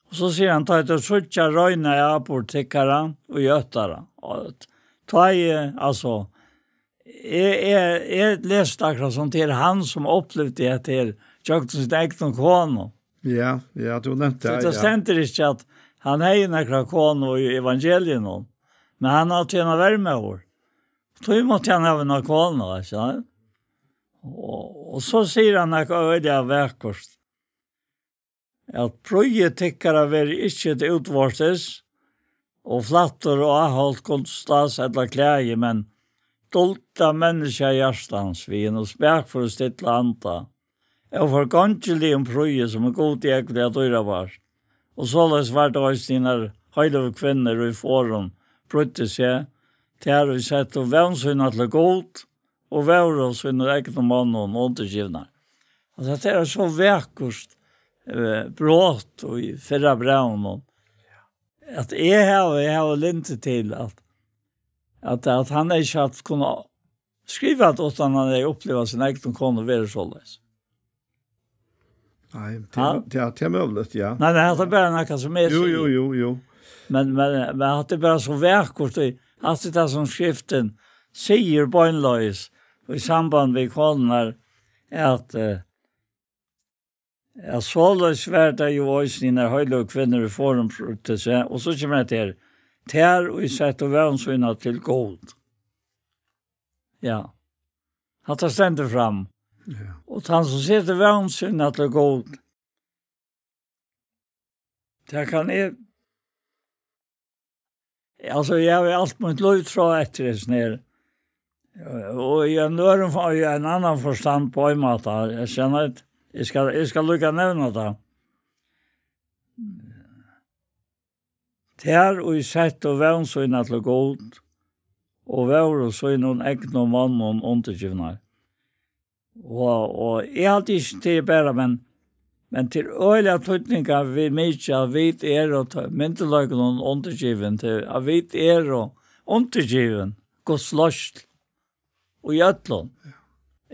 Og so sigur hann: "Tá ið tit síggja reina atburð tykkara í óttara." Og tá eg, altso, eg, eg, eg lesi tað akkurát sum tað er hann sum upplivdi hetta her gjøgnum sína egnu konu. Ja, ja, tú nevndi tað, tað, ja. Stendur ikki at hann hevði nakra konu í evangeliinum, men hann átti eina vermóður. Tí mátti hann hava eina konu, ikki sant? Og, og so sigur hann nakað øgiliga vakurt, at: "Prýði tykkara verði ikki til útvortis, og flættur og áholt gullstás ella klæði, men dulda menniskja hjartans við hinum spakføra og stilla anda, av forgongiligum prýði, sum er Gudi ógvuliga dýrabært." Og soleiðis var tað eisini, hinar heiløgu kvinnur í forðum prýddu seg, tær ið settu vón sína til Gud og vóru sínum egnu monnum undirgivnar. Og tað er so vakurt, eh, brot í fyrra brævinum, at eg havi, eg havi lyndi til at, at, at hann ikki havi kunnað skriva tað uttan hann hevði upplivað sína egnu konu vera soleiðis. Nei, tað er, ja, tað er møguligt, ja. Nei, nei, hatta er bara nakað sum eg sigi. Jo, jo, jo, jo. Men, men, men hatta er bara so vakurt, og hatta er tað sum skriftin sigur beinleiðis, og í samband við konurnar, at, eh, at soleiðis var tað jú eisini, nær heiløgu kvinnur í forðum brúktu seg, og so kemur hetta her, tær ið settu vón sína til Gud. Ja. Hatta stendur fram. Ja. Og tann sum setur vón sína til Gud, tað kann eg, altso, eg havi alt mítt lív tráð eftir hesum her. Og í ein øðrum, í ein annan forstand, á ein máta, eg sigi, nei, eg skal, eg skal líka nevna tað. Tær, ið settu vón sína til Gud, og vóru sínum egnu monnum undirgivnar. Og, og eg haldi ikki, tað er bara, men, men tað er øgiliga týdningarmikið, at vit eru, tá, myndugleikunum undirgivin, til, at vit eru undirgivin Guds leiðslu í øllum.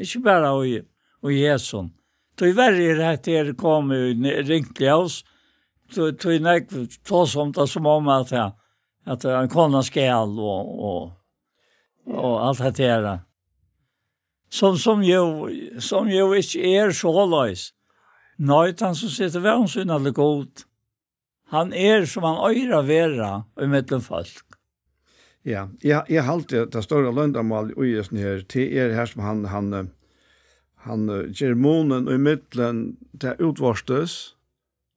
Ikki bara í, í hesum. Tíverri er hetta her komið í ne-, ringt ljós. Tí, tí nógv tosa um tað sum um at, ja, at ein kona skal og, og, og alt hetta her. Sum, sum jú, sum jú ikki er soleiðis. Nei, tann sum setur vón sína til Gud, hann er, sum hann eigur at vera, ímillum fólk. Ja, eg, eg haldi, at tað stóra loyndarmálið í hesum her, tað er her, sum hann, hann, eh, hann, eh, ger munin ímillum tað útvortis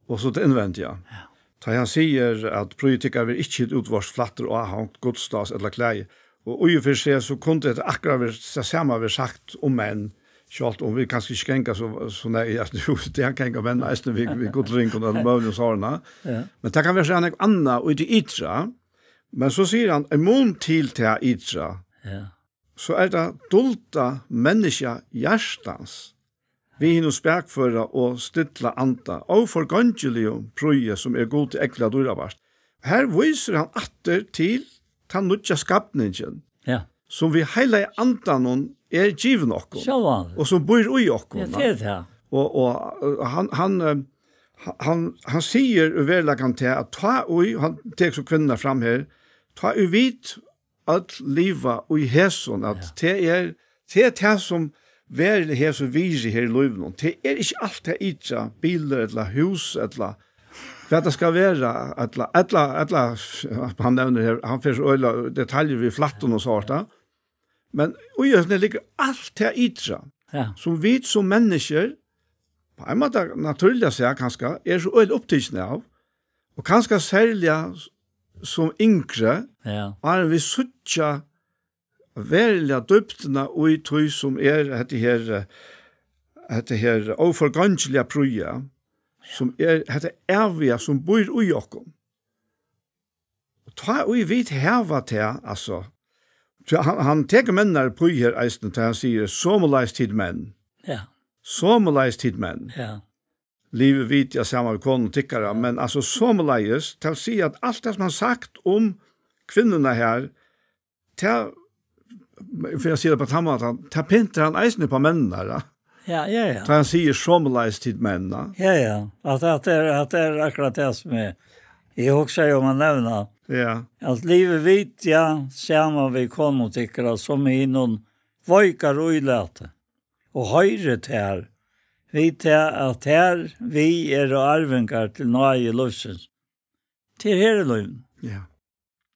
og so tað innvendiga. Ja. Tá hann sigur, at prýði tykkara verði ikki hitt útvortis, flættur, áhongt, gullstás ella klæði. Og í og fyri seg, so kundi hetta akkurát verið, tað sama verið sagt um menn, sjálvt um vit kanska ikki ganga so, so nei, at nú, tað ganga menn eisini við, við gullringum og møguligum sovorðna. Ja. Men tað kann vera so nógv annað í tí ytra. Men so sigur hann, í mun til tað ytra, ja, so er tað dulda menniskja hjartans, við hinum spakføra og stilla anda, óforgongiligu prýði, sum er Gudi ógvuliga dýrabært. Her vísir hann aftur til tann nýggja skapningin, ja, sum við heilaga andanum er givin okkum, sjálvandi, og sum býr í okkum. Ja, tað er tað. Og, og, og hann, hann, eh, hann, hann sigur í veruleikanum tað, at tá ið, hann tekur so kvinnurnar fram her, tá ið vit øll liva í hesum, at, ja, tað er, tað er tað, sum veruliga hevur so virði her í lívinum. Tað er ikki alt tað ytra, bilar ella hús ella hvat tað skal vera, ella, ella, ella, hann nevnir her, hann fer so øgiliga detaljur við flættum og so, ja. Men í hesum liggur alt tað ytra, ja, sum vit sum menniskjur, á ein máta natúrliga sæð kanska, eru so øgiliga upptikin av, og kanska serliga s-, sum yngri, ja, áðrenn vit síggja veruliga dýptina í tí, sum er hetta her, eh, hetta her óforgongiliga prýði, sum er hetta æviga, sum býr í okkum. Og tá ið vit hava tað, altso, tí hann, hann tekur menninar upp í her eisini, tá hann sigur, somuleiðis tit menn. Ja. Somuleiðis tit menn. Ja. Livið vit, ja, saman við konum tykkara, men altso somuleiðis, tað vil siga at alt tað sum hann sagt um kvinnurnar her, tað, fyri at siga tað á tann mátan, tað pyntar hann eisini upp á menninar, ja. Ja, ja, ja. Tá hann sigur somuleiðis tit menn, ja. Ja, ja. At, at tað er, at tað er akkurát tað sum er. Eg hugsaði um at nevna, ja, at livið vit, ja, saman við konum tykkara, sum hinum veikara ílati, og hoyri tær, vit tað, at tær við eru arvingar til náði lívsins. Tað er her í lívinum. Ja.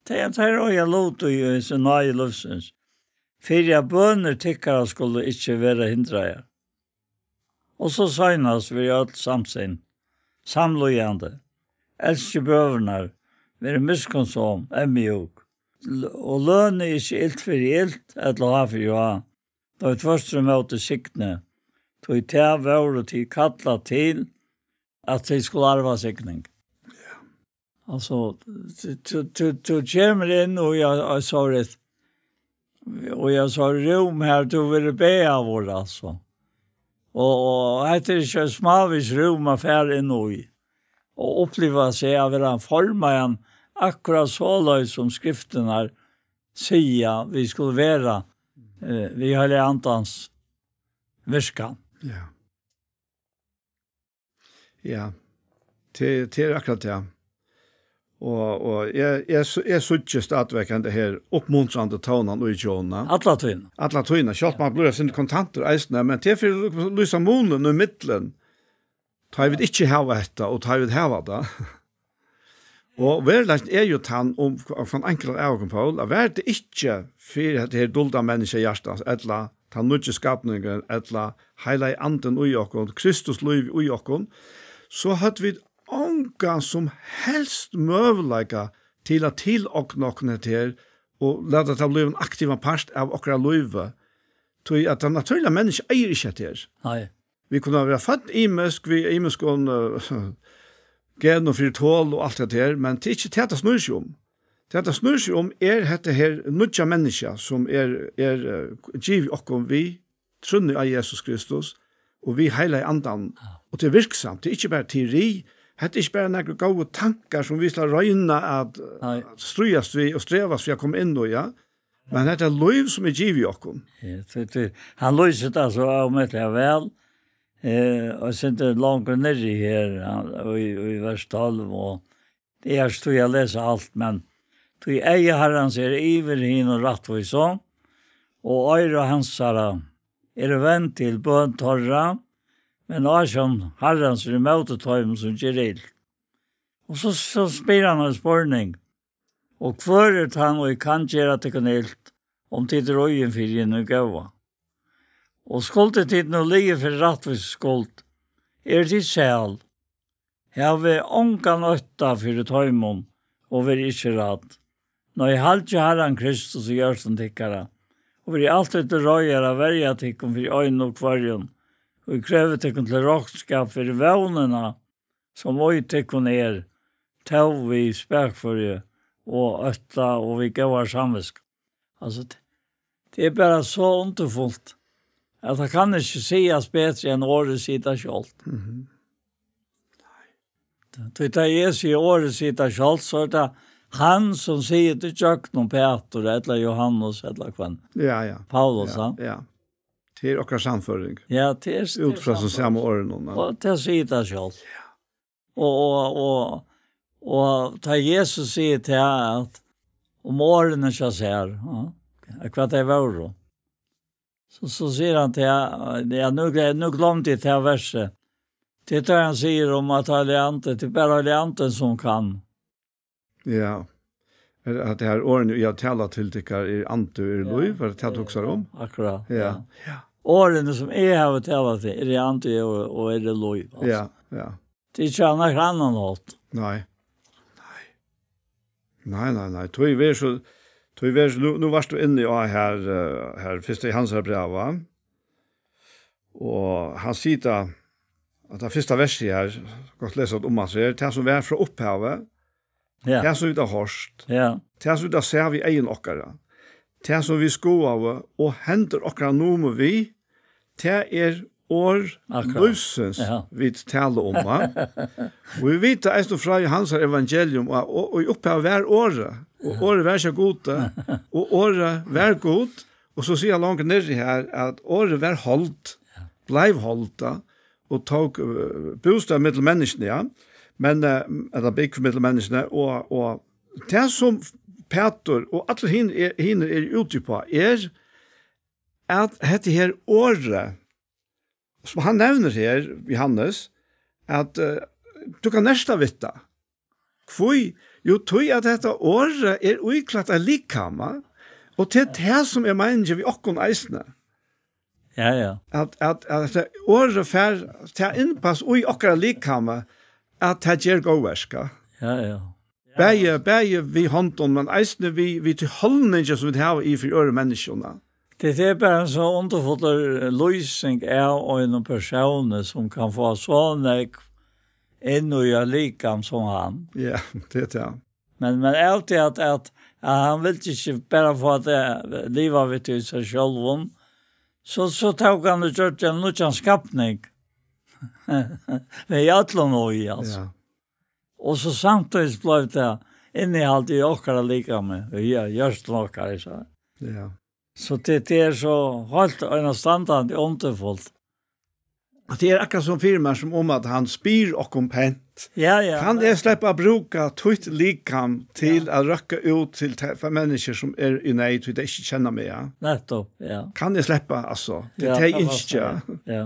Tey, tey eiga lut í, í hesi náði lívsins, fyri at bønir tykkara skulu ikki verða hindraðar. Og so seinast, verið øll samsint, samlíðandi, elskið brøðurnar, verið miskunnsom, eyðmjúk, l-, og lønið ikki ilt fyri ilt, ella háð fyri háð, tá ið tvørturímóti signið, tí tað vóru tit kallað til, at tit skulu arva signing. Altso, tú, tú, tú, tú kemur inn og eg, eg sá eitt, og eg sá rúm her, tú verður bæður, altso. Og, og hetta er ikki eitt smávegis rúm at fara inn í. Og uppliva seg at vera formaðan akkurát soleiðis sum skriftirnar siga, vit skulu vera. eh, við Heilaga Andans virkan. Ja. Ja, tað, tað er akkurát tað. Og, og eg, eg, eg síggi stadigvæk henda her uppmuntrandi tónan í Jóna. Alla tíðina. Alla tíðina. Sjálvt man blívur eitt sindur kontantur eisini, men tað er fyri at lýsa munin í millum. Tá vit ikki hava hetta, og tá vit hava tað. Og veruleikin er jo tann, um, um fann enkelt av okkum, Paul, at var tað ikki fyri hetta her dulda menniskja hjartans, ella tann nýggi skapningurin, ella heilagi andin í okkum, Kristus lív í okkum, so høvdu vit ongan sum helst møguleika til at tilogna okkum hetta her, og lata tað blíva ein aktivan part av okkara lívi. Tí at tað natúrliga menniskja eigur ikki hetta her. Nei. Vit kunnu vera fødd ymisk, við ymiskum, eh, genum fyri tol og alt hetta her, men tað er ikki tað, tað snýr seg um. Tað, tað snýr seg um, er hetta her nýggja menniskja, sum er, er, eh, givið okkum við trúnni á Jesus Kristus og við Heilaga Andan. Ja. Og tað er virksamt, tað er ikki bara teori, hetta er ikki bara nakrir góðir tankar, sum vit skulu royna at, Nei. at stríðast við og strevast við at koma inn í, ja. Men hetta er lív, sum er givið okkum. Ja, tí, tí, hann lýsir tað so ómetaliga væl, eh, og sindur longur niðri her, hann, í, í vers tólv, og eg havi ikki tíð at lesa alt, men: "Tí eyga Harrans er yvir hinum rættvísu, og oyru hansara eru vend til bøn teirra, men ásjón Harrans er ímóti teimum, sum gera ilt." Og so, so spyr hann ein spurning: "Og hvør er tann, ið kann gera tykkum ilt, um tit eru íðin fyri hinum góða? Og skuldi tit nú liðið fyri rættvísu skuld, eru tit sæl. Havið ongan ótta fyri teimum, og verið ikki rædd. Nei, halgið Harran Kristus í hjørtum tykkara, og verið altíð til reiðar at verja tykkum fyri einum og hvørjum, og krevja tykkum til roknskap fyri vónina, sum í tykkum er, tó við spakføri og ótta og við góðari samvitsku." Altso, t-, tað er bara so undurfult, at tað kann ikki sigast betri enn orðið sigur tað sjálvt. Mhm. Tí tá eg sigi orðið sigur tað sjálvt, so er tað hann, sum sigur tað gjøgnum Pætur, ella Jóhannes, ella hvønn. Ja, ja. Paulus, Ja, ja. ja. Tað er okkara sannføring. Ja, tað er, tað Út er frá sum sannføring. sama orðinum, ja. Og tað sigur tað sjálvt. Ja. Og, og, og, og tá Jesus sigur til at um orðini hjá sær, ja, hvat tey vóru. So, so sigur hann til, ja, nú, nú gloymdi eg til verset. Tað er tá hann sigur um at Heilagi Andi, tað er bara Heilagi Andin sum kann. Ja. Er at tað her orðini, eg havi talað til tykkara, er andi og er Ja. lív, er tað tað tú hugsar um? Akkurát, Ja. ja. Ja. Orðini sum eg havi talað til, er andi og, og er lív, altso. Ja, ja. Tað er ikki á nakran annan hátt. Nei. Nei. Nei, nei, nei. Tí ver so, tí ver so, nú, nú vart tú inni á her, eh, her fyrsta Jóhannesar bræva. Og hann sigur tað, at tað fyrsta versið her, gott lesa tað um aftur her, tað sum var frá upphavi, Ja. tað sum vit hava hoyrt, Ja. tað sum vit hava sæð við eygum okkara, tað sum vit skoðaðu og hendur okkara numu við, tað er orð Akkurát. lívsins Ja. vit tala um, va? Og vit vita eisini frá Jóhannesar evangelium, og, og, og í upphavi var orðið, og orðið var hjá Gudi, og orðið var Gud, og so sigur hann longur niðri her, at orðið var hold, bleiv hold, da, og tók, eh, bústað millum menniskjuni, ja. Men, eh, ella búgv millum menniskjuni, og, og tað sum Pætur og allir hin-, er, hinir eru úti uppá, er at hetta her orðið, sum hann nevnir her, Jóhannes, at, eh, tú kann nerta við tað. Hví? Jú, tí at hetta orðið er íklætt av likami, og tað er tað sum er meiningin við okkum eisini. Ja, ja. At, at, at hetta orðið fær tað innpass í okkara likami, at tað ger góðverk, ja. Ja, ja. Bæði, bæði við hondum, men eisini við, við tí holdningi sum vit hava í fyri øðrum menniskjum, ja. Tað er bara ein so undurfullur lýsing av einum persóni sum kann fáa so nógv inn í eitt likam sum hann. Ja, tað er tað. Men, men av tí at, at, at hann vildi ikki bara fáa tað, liva við tí seg sjálvum, so, so tók hann og gjørdi ein nýggjan skapning. Við øllum í, altso. Ja. Og so samtíðis bleiv tað innihald í okkara likami, í hjørtum okkara, so. Ja. So tað, tað er so heilt einastandandi undurfult. At tað er akkurát sum fyri mær, sum um at hann spyr okkum pent. Ja, ja. Kann eg sleppa at brúka títt likam til at røkka út til te-, for menniskju sum er í neyð, tí tey ikki kenna meg, ja? Nettopp, ja. Kann eg sleppa, altso? Tað Ja, tey kann man ynskja. Siga. Ja.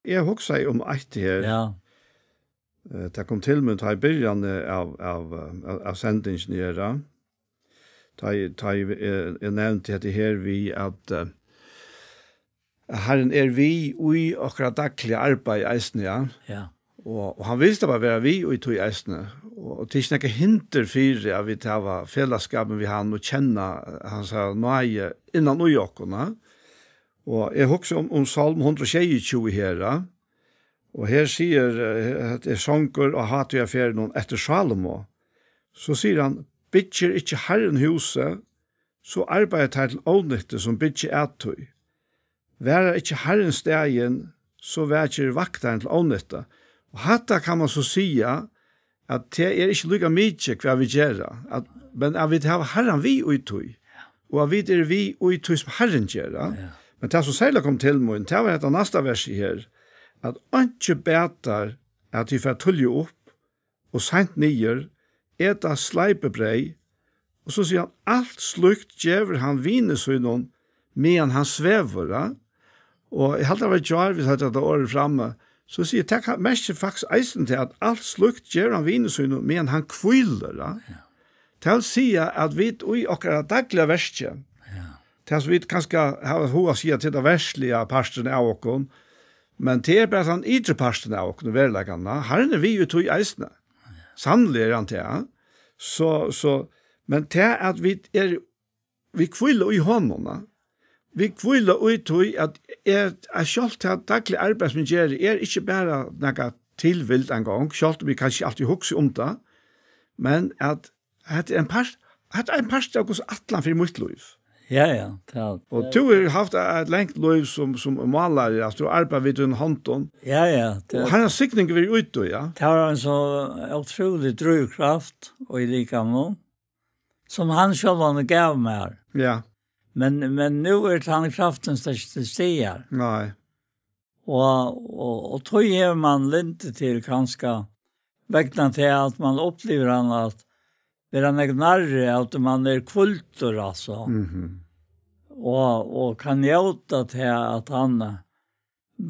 Eg hugsaði um eitt her. Ja. Eh, tað kom til mín, tá í byrjan av, av, av, av sendingini her, ja. Tá eg, tá eg, eg, eg nevndi hetta her við, at, eh, Herren er við í okkara dagliga arbeiði eisini, ja. Ja. Og, og hann vil bara vera við í tí eisini. Og, og tað er ikki nakað hinder fyri, at vit hava felagsskapin við hann og kenna hansara náði innan í okkum, ja. Og eg hugsi um, um Sálm hundrað og sjeyogtjúgu her, ja. Og her sigur, eh, hetta er songur á hátíðarferðunum eftir Salomo. So sigur hann: "Byggir ikki Herren húsið, so arbeiða teir til ónyttu, sum byggja at tí. Varar ikki Herren staðin, so vakir vaktarin til ónyttu." Og hatta kann man so siga, at tað er ikki líka mikið, hvat vit gera, at, men at vit hava Herran við í tí, og at vit eru við í tí, sum Herren ger, ja. Ja. Men tað, sum serliga kom til mín, tað var hetta næsta versið her, at: "Einki batar, at tit fara tíðliga upp og seint niður, eta sleipibreyð." Og so sigur hann: "Alt slíkt gevur hann vini sínum, meðan hann svevur", ja. Og eg haldi, tað var í gjár, vit høvdu hetta orðið frammi. So sigur, tað kann, merkir faktiskt eisini til, at alt slíkt gevur hann vini sínum, meðan hann hvílir, ja. Ja. Tað vil siga, at vit í okkara dagliga verki, Ja. tað sum vit kanska hava hug at siga til tað verðsliga partin av okkum, men tað er bara tann ytri partin av okkum, veruleikan, ja. Herren er við í tí eisini. Sanniliga er hann tað. So, so, men tað at vit er, vit hvíla í honum, ja. Vit hvíla í tí at er, at sjálvt tað dagliga arbeiði sum vit gera, er ikki bara nakað tilvild ein gong, sjálvt um vit kanska ikki altíð hugsa um tað, men at hetta er ein part, hetta er ein part av Guds ætlan fyri mítt lív. Ja, ja, tað Og tú hevur havt eitt langt lív sum, sum málari, at tú arbeiðir við tínum hondum. Ja, ja, tað Og hann hevur signing verið út, ja. Tað var ein so ótrúlig drivkraft og í likamum, sum hann sjálvan gav mær. Ja. Men, men nú er tann kraftin ikki til staðar. Nei. Og, og, og tí hevur man lyndi til kanska vegna til at man upplivir hann at vera nógv nærri, at man er hvíldur, altso. Mhm. Og, og kann njóta til at hann,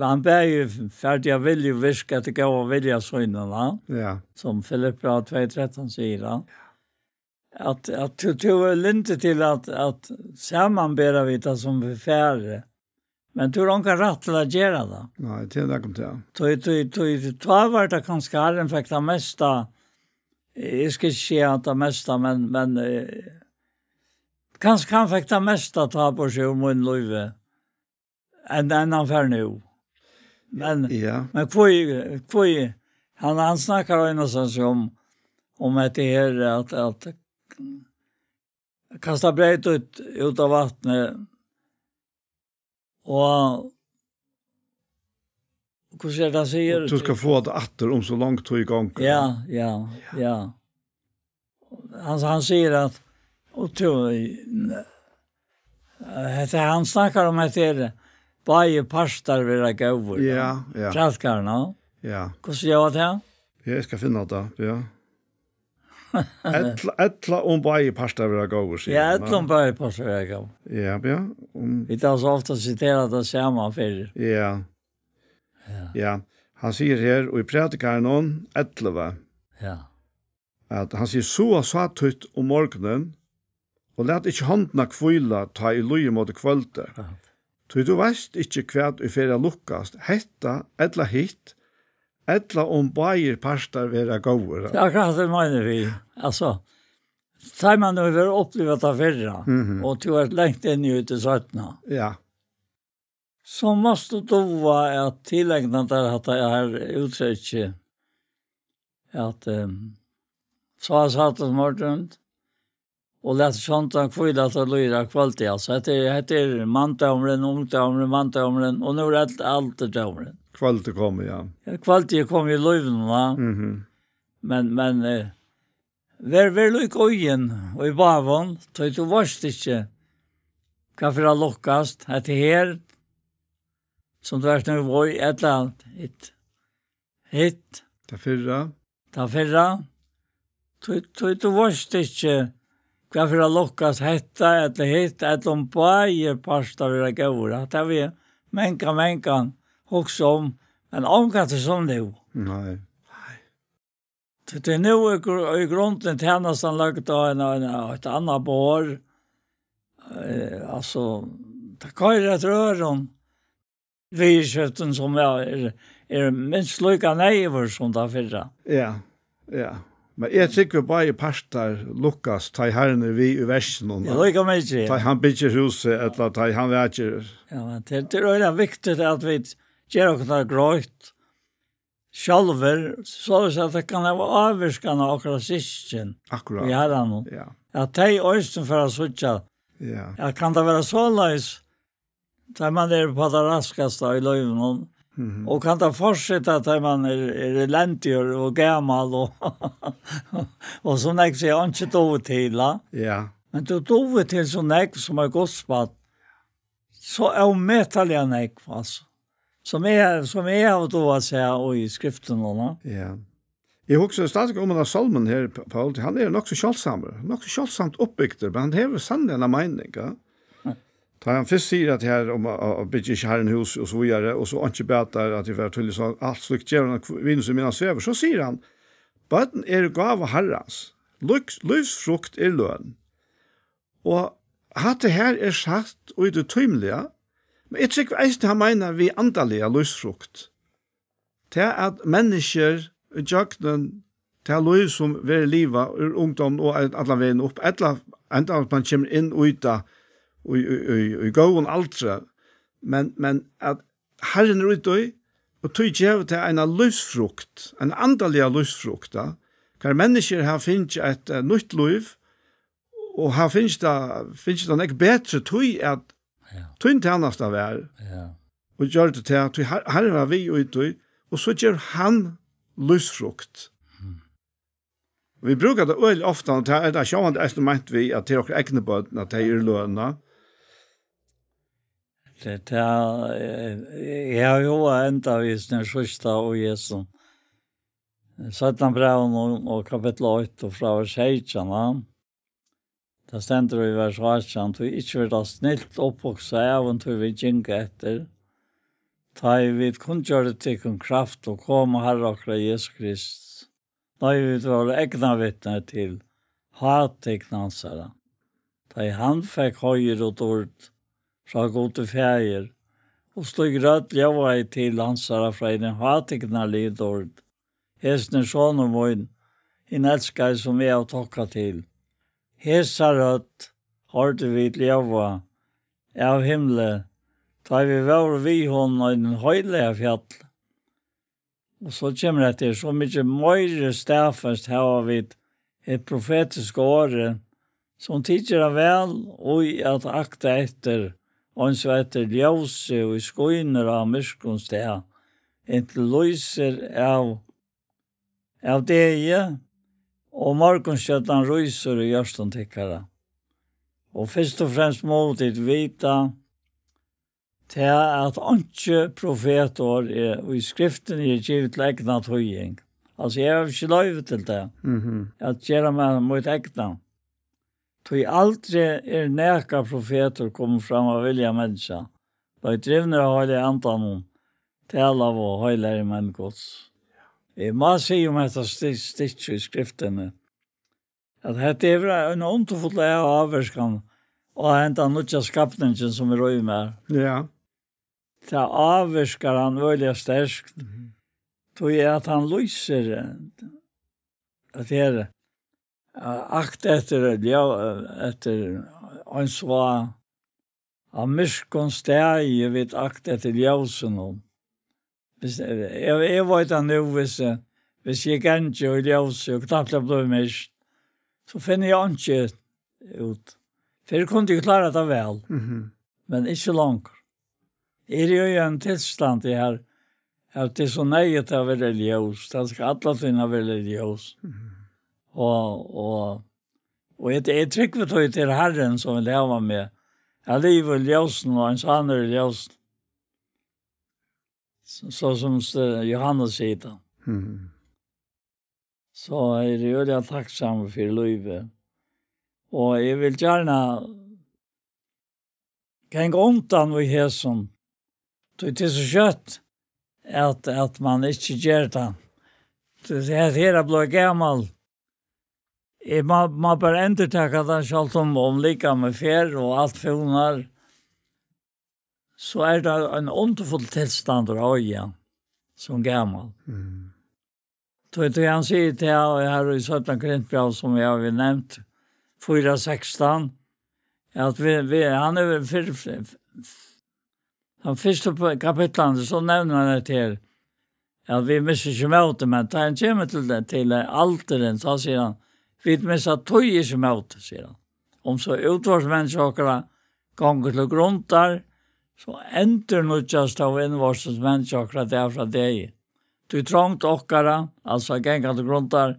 hann bæði ferdiga vilju virka til góða vilja sínum, va? Ja. Sum Filippibrævið tvey trettan sigur, va? At, at tú, tú er lyndi til at, at samanbera við tað sum vit fara. Men tú hevur ongan rætt til at gera tað. Nei, tað er nakað um tað. Tí, tí, tí, tá var tað kanska Herren fekk tað mesta, eg skal ikki siga at tað mesta, men, men, eh, kanska hann fekk tað mesta tá burtur úr mínum lívi, enn, enn hann fær nú. Men, Ja. men hví, hví, hann, hann snakkar einastans um, um hetta her, at, at kasta breyt út, út á vatnið, og hvussu er tað, hann sigur? Tú skal fáa tað aftur um so long tíð gongur. Ja, ja, ja. Hann, hann sigur at, og tú, hetta, hann snakkar um at tað er báðir partar vera góðir, Ja, ja. Prædikarin, ja. Ja. Hvussu ljóðar tað? Ja, eg skal finna tað, ja. Ella, ella um báðir partar vera góðir, sigur Ja, hann, ella ja. um báðir partar vera góðir. Ja, ja. Um, Vit hava so ofta siterað tað sama fyrr. Ja. Ja. Ja. Hann sigur her, og í Prædikaranum ellivu, Ja. at hann sigur: "Sáa sáð títt um morgunin, og lat ikki hondina hvíla, tá ið líður móti kvøldi. Ja. Tí tú veist ikki, hvat ið fer at lukkast, hetta ella hitt, ella um báðir partar vera góðir." Tað er akkurát tað, eg meini við. Altso, tá man nú hevur upplivað tað fyrra, Mhm. og tú ert langt inn í tað seinna. Ja. So mást tú duga at tileigna tær hatta her úttrykki, at, ehm, "Sáa sáð títt um morgunin, og lat ikki hondina hvíla, tá líður móti kvøldi." Altso, hetta er, hetta er manndómurin, ungdómurin, manndómurin, og nú er ald-, aldurdómurin. Kvøldið er komið, ja. Ja, kvøldið er komið í lívinum, va? Mhm. Men, men, eh, ver, ver líka íðin í báðum, tí tú veist ikki, hvat fer at lukkast, hetta her, sum tú ert nú í, ella hitt, hitt, Tað fyrra. Tað fyrra. Tí, tí tú veitst ikki, hvat fer at lukkast, hetta ella hitt, ella um báðir partar verða góðir. Hatta havi eg mangan, mangan hugsað um, men ongantíð sum nú. Nei. Tí, tí nú er gru-, í grundini tænastan løgd á ein, ein, eitt annað borð. Eh, altso, tað koyrir eftir øðrum viðurskiftum, sum er, er, er minst líka neyvur sum tað fyrra. Ja, ja. Men eg trúgvi, báðir partar lukkast, tá ið Harrin er við í verkinum. Ja, líka mikið, ja. Tá ið hann byggir húsið, ella tá ið hann vakir. Ja, men tað, tað er øgiliga viktigt at vit gera okkum tað greitt sjálvir, soleiðis at tað kann hava ávirkan á okkara systkin Akkurát. Í Harranum. Ja. At tey eisini fara at síggja, Ja. at kann tað vera soleiðis, tá man er upp á tað raskasta í lívinum, Mhm. og kann tað fortseta, tá man er, er elendigur og gamal og, og sum eg sigi, einki dugir til, ja. Ja. Men tú dugir til so nógv sum eitt Guds barn. So ómetaliga nógv, altso. Sum eg, sum eg havi dugað at sæð í skriftunum, ja. Ja. Eg hugsi stadig um henda sálmin her, P-, Poul, hann er nokk so sjáldsamur, nokk so sjáldsamt uppbygdur, men hann hevur sanniliga eina meining, ja. Tá hann fyrst sigur at her um at, at byggja ikki Harrin hús og so víðari, og so einki batar at eg var til, so alt slíkt gevur hann kv-, vin sum meðan hann svevur, so sigur hann: «Børn eru gáva Harrans, lívs-, lívsfrukt er løn.» Og hatta her er sagt í tí tímiliga, men eg trúgvi eisini, hann meinar við andaliga lívsfrukt. Tað at menniskjur í gjøgnum tað lív, sum verður livað úr ungdóminum og allan vegin upp, ella enntá at man kemur inn í tað í, í, í, í góðum aldri, men, men at Harrin er í tí, og tí gevur tað eina lívsfrukt, eina andaliga lívsfrukt, ja. Har menniskjur hava fingið eitt, eh, nýtt lív, og hava fingið tað, fingið tað nógv betri, tí at Ja. tín tænasta var, Ja. og gjørdi tað, tí Har-, Harrin var við í tí, og so ger hann lívsfrukt. Mm. Vit brúka tað øgiliga ofta, og tað er tað sjálvandi eisini meint við, at tað er okkara egnu børn, at tey eru løn. Tað, tað, eh, eg havi jú enntá við sum er síðsta og Jesu. Seinna brævinum og kapittul eitt og frá vers seytjan, ja. Tað stendur í vers átjan: «Tí ikki verður tað snilt upphugsað ævintýr, vit gingu eftir, tá ið vit kunngjørdu tykkum kraft og komu Harra okkara Jesu Krists. Nei, vit vóru eygnavitni til hátign hansara, tá ið hann fekk heiður og dýrd frá Gudi Faðir, og slík rødd ljóðaði til hansara frá hinni hátignarligu dýrd: Hesin er sonur mín, hin elskaði, sum eg havi tokka til. Hesa rødd hoyrdu vit ljóða av himli, tá ið vit vóru við honum á hinum heilaga fjalli.» Og so kemur hetta her: «So mikið meiri staðfest hava vit hitt profetiska orðið, sum tit gera væl í at akta eftir, eins og eftir ljósi, ið skínur á myrkum stað, inntil lýsir av, av degi, og morgunstjørnan rísur í hjørtum tykkara. Og fyrst og fremst mugu tit vita, tað, at einki profetorð er, í skriftini er givið til egna týðing.» Altso, eg havi ikki loyvi til tað, Mhm. at gera mær mítt egna. «Tí aldri er nakar profetur komin fram av vilja menniskja, nei, drivnir av Heilaga Andanum, talaðu heilagir menn Guds.» Eg má siga um hetta sti-, stykki í skriftini, at hetta hevur eina undurfulla ávirkan á henda nýggja skapningin, sum er í mær. Ja. Tað ávirkar hann øgiliga sterkt, Mhm. tí at hann lýsir, eh, at her, eh, akt eftir, eh, ljó-, eh, eftir eins og á myrkum staði vit akt eftir ljósinum. Hvis, eg, eg veit at nú, hvis, eh, hvis eg gangi í ljósi og knappliga blívi myrkt, so finni eg einki út. Fyrr kundi eg klára tað væl, Mhm. men ikki longur. Eg eri í einum tilstandi her, at tað er so neyðugt at vera ljós. Tað skal alla tíðina vera ljós. Mhm. Og, og, og eg, eg trúgvi tí til Harrin, sum vil hava meg, at liva í ljósinum, og ein sannur í ljósinum. So, so sum st-, Jóhannes sigur tað. Mhm. So eri eg øgiliga takksamur fyri lívið. Og eg vil gjarna ganga undan við hesum. Tí tað er so skjótt, at, at mann ikki ger tað. Tí tað her er blivið gamal. Eg má, má bara endurtaka tað, sjálvt um, um likamið fer og alt fúnar, so er tað ein undurfullur tilstandur at eiga sum gamal. Mm. Tí, tí hann sigur til, og her í seinna Korintbræv, sum eg havi nevnt, fýra sekstan, at vi, vi, hann er fyri, hann fyrstu kapitlan, so nevnir hann hetta her, at vit missa ikki mótið, men tá hann kemur til, til aldurin, so sigur hann, vit missa tí ikki mótið, sigur hann. Um so útvortis menniskja okkara gongur til grundar, so endurnýggjast tó innvortis menniskja okkara dag frá degi. Tí trongd okkara, altso at ganga til grundar,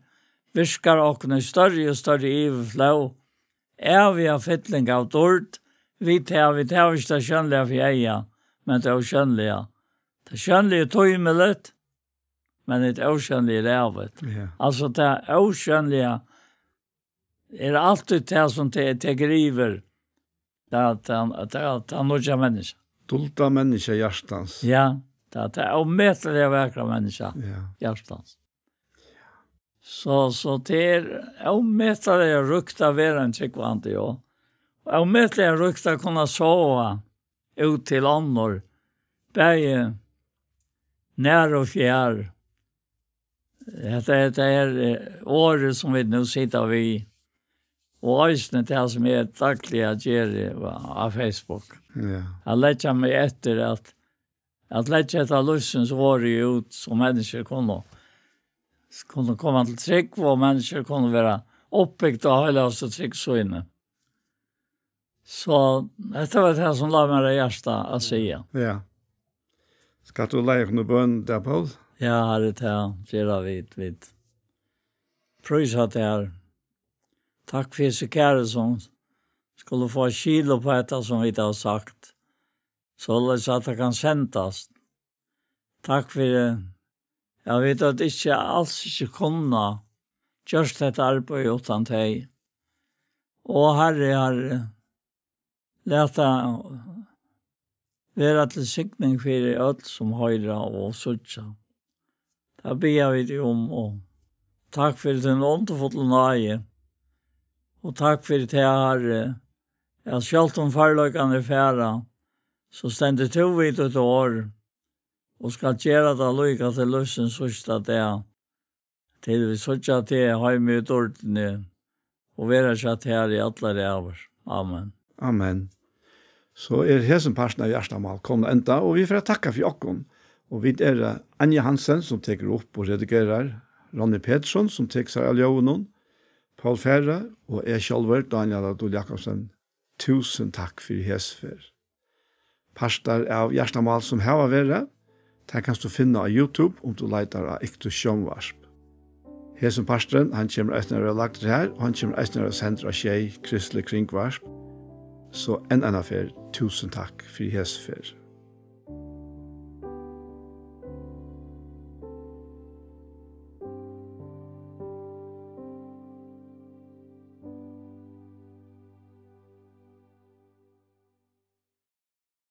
virkar okkum í størri og størri yvirflóð, æviga fylling av dýrd, vit hava, vit hava ikki tað sjónliga fyri eyga, men tað ósjónliga. Tað sjónliga er tímiligt, men tað ósjónliga er ævigt. Ja. Altso, tað ósjónliga er altíð tað, sum te-, tekur yvir. Tað, tað, tað, tað nýggja menniskja. Dulda menniskja hjartans. Ja, tað, tað ómetaliga vakra menniskja Ja. hjartans. So, so tað er ómetaliga ríkt at vera ein trúgvandi, ja. Ómetaliga ríkt at kunna sáa út til onnur, bæði nær og fjær. Hetta, hetta er, eh, orðið sum vit nú sita við, og eisini tað sum eg dagliga geri á, á Facebook. Ja. At leggja meg eftir at, at leggja hetta lívsins orð út, so menniskjur kunnu, kunnu koma til trúgv, og menniskjur kunnu vera uppbygd á heilagastu trúgv síni. So, hetta var tað sum lá mær á hjarta at siga. Ja. Skalt tú leiða okkum í bøn, Dag Poul? Ja, Harri, tað gera vit, vit. Prísa tær. Takk fyri hesi kæru sum skulu fáa skil upp á hetta sum vit hava sagt. Soleiðis at tað kann sendast. Takk fyri, ja, vit høvdu ikki, als ikki kunna gjørt hetta arbeiði uttan tey. Ó, Harri, Harri, lat tað vera til signing fyri øll sum hoyra og síggja. Tað biðja vit um, og takk fyri tín undurfullu náði. Og takk fyri tað, Harri, at sjálvt um førleikarnir fara, so stendur tú við títt orð, og skalt gera tað líka til lívsins síðsta dag, til vit síggja teg heima í dýrdini og vera hjá tær í allar ævir. Amen. Amen. So er hesin parturin av Hjartamál komin at enda, og vit fara at takka fyri okkum. Og vit eru Anja Hansen, sum tekur upp og redigerar, Ronny Petersson, sum tekur sær av ljóðinum, Poul Færø og eg sjálvur, Dánjal Adol Jakobsen. Túsund takk fyri hesa ferð. Partar av Hjartamál sum hava verið, tær kanst tú finna á YouTube, um tú leitar á Iktus Sjónvarp. Hesin parturin, hann kemur eisini at verða lagdur har, og hann kemur eisini at verða sendur á Sjey, Kristelig Kringvarp. So enn eina ferð, túsund takk fyri hesa ferð.